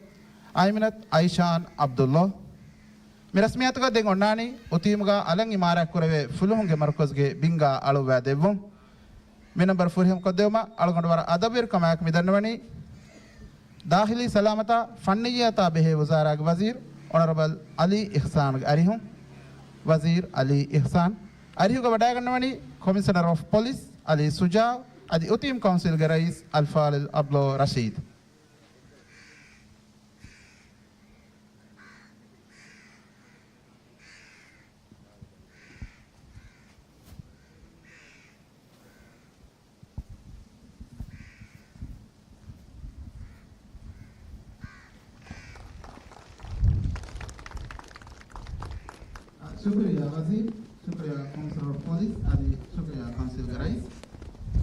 އައިމިނަތު އައިޝާން ޢަބްދުﷲ. މި ރަސްމިއްޔާތުގަ ދެން އޮންނާނީ އުތީމުގަ އަލަށް އިމާރާތްކުރެވޭ ފުލުހުންގެ މަރުކަޒުގެ ބިންގާ އަޅުއްވާ ދެއްވުން. މި ނަންބަރު ފުރިހަމަކޮށްދެވުމަށް އަޅުގަނޑު ވަރަށް އަދަބުވެރިކަމާއެކު މި ދަންނަވަނީ، ދާޚިލީ ސަލާމަތާ ފަންނިއްޔާތާ ބެހޭ ވުޒާރާގެ ވަޒީރު އޮނަރަބަލް އަލީ އިޙްސާންގެ އަރިހުން. ވަޒީރު އަލީ އިޙްސާން. އަރިހުގަ ވަޑައިގަންނަވަނީ ކޮމިޝަނަރ އޮފް ޕޮލިސް އަލީ ޝުޖާޢު އަދި އުތީމް ކައުންސިލްގެ ރައީސް އަލްފާޟިލް ޢަބްދުﷲ ރަޝީދު. ޝުކުރިއްޔާ ވަޒީރު، ޝުކުރިއްޔާ ކޮމިޝަނަރ އޮފް ޕޮލިސް އަދި ޝުކުރިއްޔާ ކައުންސިލްގެ ރައީސް.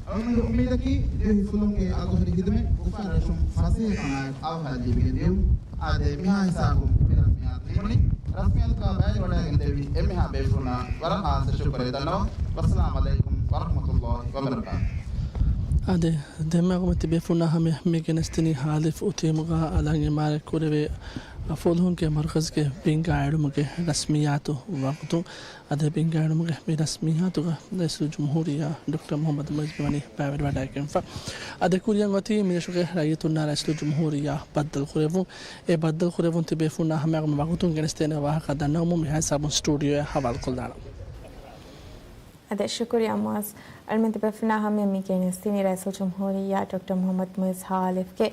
އަޅުގަނޑު އުއްމީދަކީ ދިވެހި ފުލުންގެ އަގުހުރި ޚިދުމަތް އުފާވެރިކަމުން ފަސޭހަކަމާއެކު އަވަހަށް ލިބިގެން ދިޔުން. އާދެ، މިހާ ހިސާބުން މި ރަސްމިއްޔާތު ނިމުނީ. ރަސްމިއްޔާތުގަ ބައިވެރިވަޑައިގެން ދެއްވި އެންމެހާ ބޭފުޅުންނަށް ވަރަށް ޚާއްޞަ ޝުކުރެއް ދަންނަވަން. ވައްސަލާމް ޢަލައިކުމް ވަރަޙްމަތުﷲ ވަބަރަކާތު. އާދެ، ދެންމެ އަގުމަތި ބޭފުޅުންނާ ހަމަޔަށް މި ގެނެސްދިނީ ހާލިފް އުތީމުގަ އަލަށް އިމާރާތް ކުރެވޭ ފުލުހުންގެ މަރުކަޒުގެ ބިންގާ އެޅުމުގެ ރަސްމިއްޔާތު ވަގުތުން. އަދި ބިންގާ އެޅުމުގެ މި ރަސްމިއްޔާތުގަ ރައީސުލްޖުމްހޫރިއްޔާ ޑޮކްޓަރ މުޙައްމަދު މުޢިއްޒު ވަނީ ބައިވެރިވަޑައިގެންފަ. އަދި ކުރިއަށް އޮތީ މިރަށުގެ ރައްޔިތުންނާ ރައީސުލްޖުމްހޫރިއްޔާ ބައްދަލުކުރެއްވުން. އެ ބައްދަލުކުރެއްވުން ތިބޭފުޅުންނާ ހަމަޔަށް ވަގުތުން ގެނެސްދޭނެ ވާހަކަ ދަންނަވަމުން މިހާ ހިސާބުން ސްޓޫޑިއޯއަށް ހަވާލުކޮށްލާނަން. އަދި ޝުކުރިއްޔާ މުޢައްޒު. އަޅުމެން ތިބޭފުޅުންނާ ހަމަޔަށް މި ގެނެސްދިނީ ރައީސުލްޖުމްހޫރިއްޔާ ޑޮކްޓަރ މުޙައްމަދު މުޢިއްޒު ހާލިފްގެ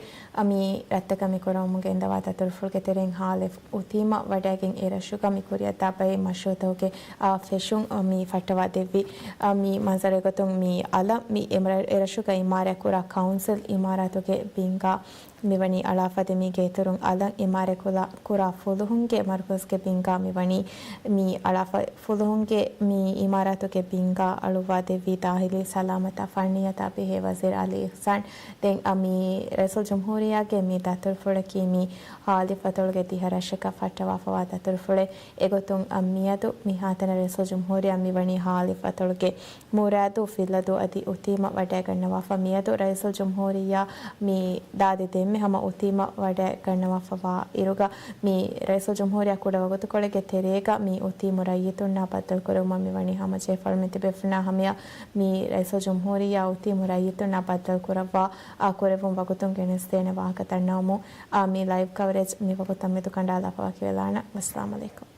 މި ރަށްތަކަށް މި ކުރަމުން ގެންދަވާ ދަތުރުފުޅުގެ ތެރެއިން ހާލިފް އުތީމަށް ވަޑައިގެން އެ ރަށުގަ މި ކުރިއަށްދާ ބައެއް މަޝްރޫޢުތަކުގެ، އާ، ފެށުން، އާ، މި ފައްޓަވާ ދެއްވި، އާ، މި މަންޒަރު އެގޮތުން މި އަލަށް މި އެ މަ-، އެ ރަށުގަ އިމާރާތް ކުރާ ކައުންސިލް އިމާރާތުގެ ބިންގާ މިވަނީ އަޅާފަ. ދެން މީގެ އިތުރުން އަލަށް އިމާރާތް ކުރާ ފުލުހުންގެ މަރުކަޒުގެ ބިންގާ މިވަނީ މި އަޅާފަ. ފުލުހުންގެ މި އިމާރާތުގެ ބިންގާ އަޅުއްވާ ދެއްވީ ދާޚިލީ ސަލާމަތާ ފަންނިއްޔާތާ ބެހޭ ވަޒީރު އަލީ އިޙްސާން. ދެން އަ، މި ރައީސުލްޖުމްހޫރިއްޔާގެ މި ދަތުރުފުޅަކީ މި ހާލިފް އަތޮޅުގެ ދިހަ ރަށަކަށް ފައްޓަވާފަވާ ދަތުރުފުޅެއް. އެގޮތުން އަ، މިއަދު މިހާތަނަށް ރައީސުލްޖުމްހޫރިއްޔާ މިވަނީ ހާލިފް އަތޮޅުގެ މުރާދު ފިއްލަދޫ އަދި އުތީމަށް ވަޑައިގަންނަވާފަ. މިއަދު ރައީސުލްޖުމްހޫރިއްޔާ މި ދާދި ދެންމެ ހަމަ އުތީމަށް ވަޑައިގަންނަވާފަވާ އިރުގަ، މި ރައީސުލްޖުމްހޫރިއްޔާ ކުޑަ ވަގުތުކޮޅެއްގެ ތެރޭގަ މި އުތީމު ރައްޔިތުންނާ ބައްދަލުކުރެވުމަށް މިވަނީ ހަމަޖެހިފަ. އަޅުމެން ތިބޭފުޅުންނާ ހަމަޔަށް މި ރައީސުލްޖުމްހޫރިއްޔާ އުތީމު ރައްޔިތުންނާ ބައްދަލުކުރައްވާ، އާ، ކުރެއްވުން ވަގުތުން ގެނެސްދޭނެ ވާހަކަ ދަންނަވަމުން، އާ، މި ލައިވް ކަވަރޭޖް މި ވަގުތަށް މެދުކަނޑާލާފަ ވަކިވެލާނަން. ވައްސަލާމް ޢަލައިކުމް.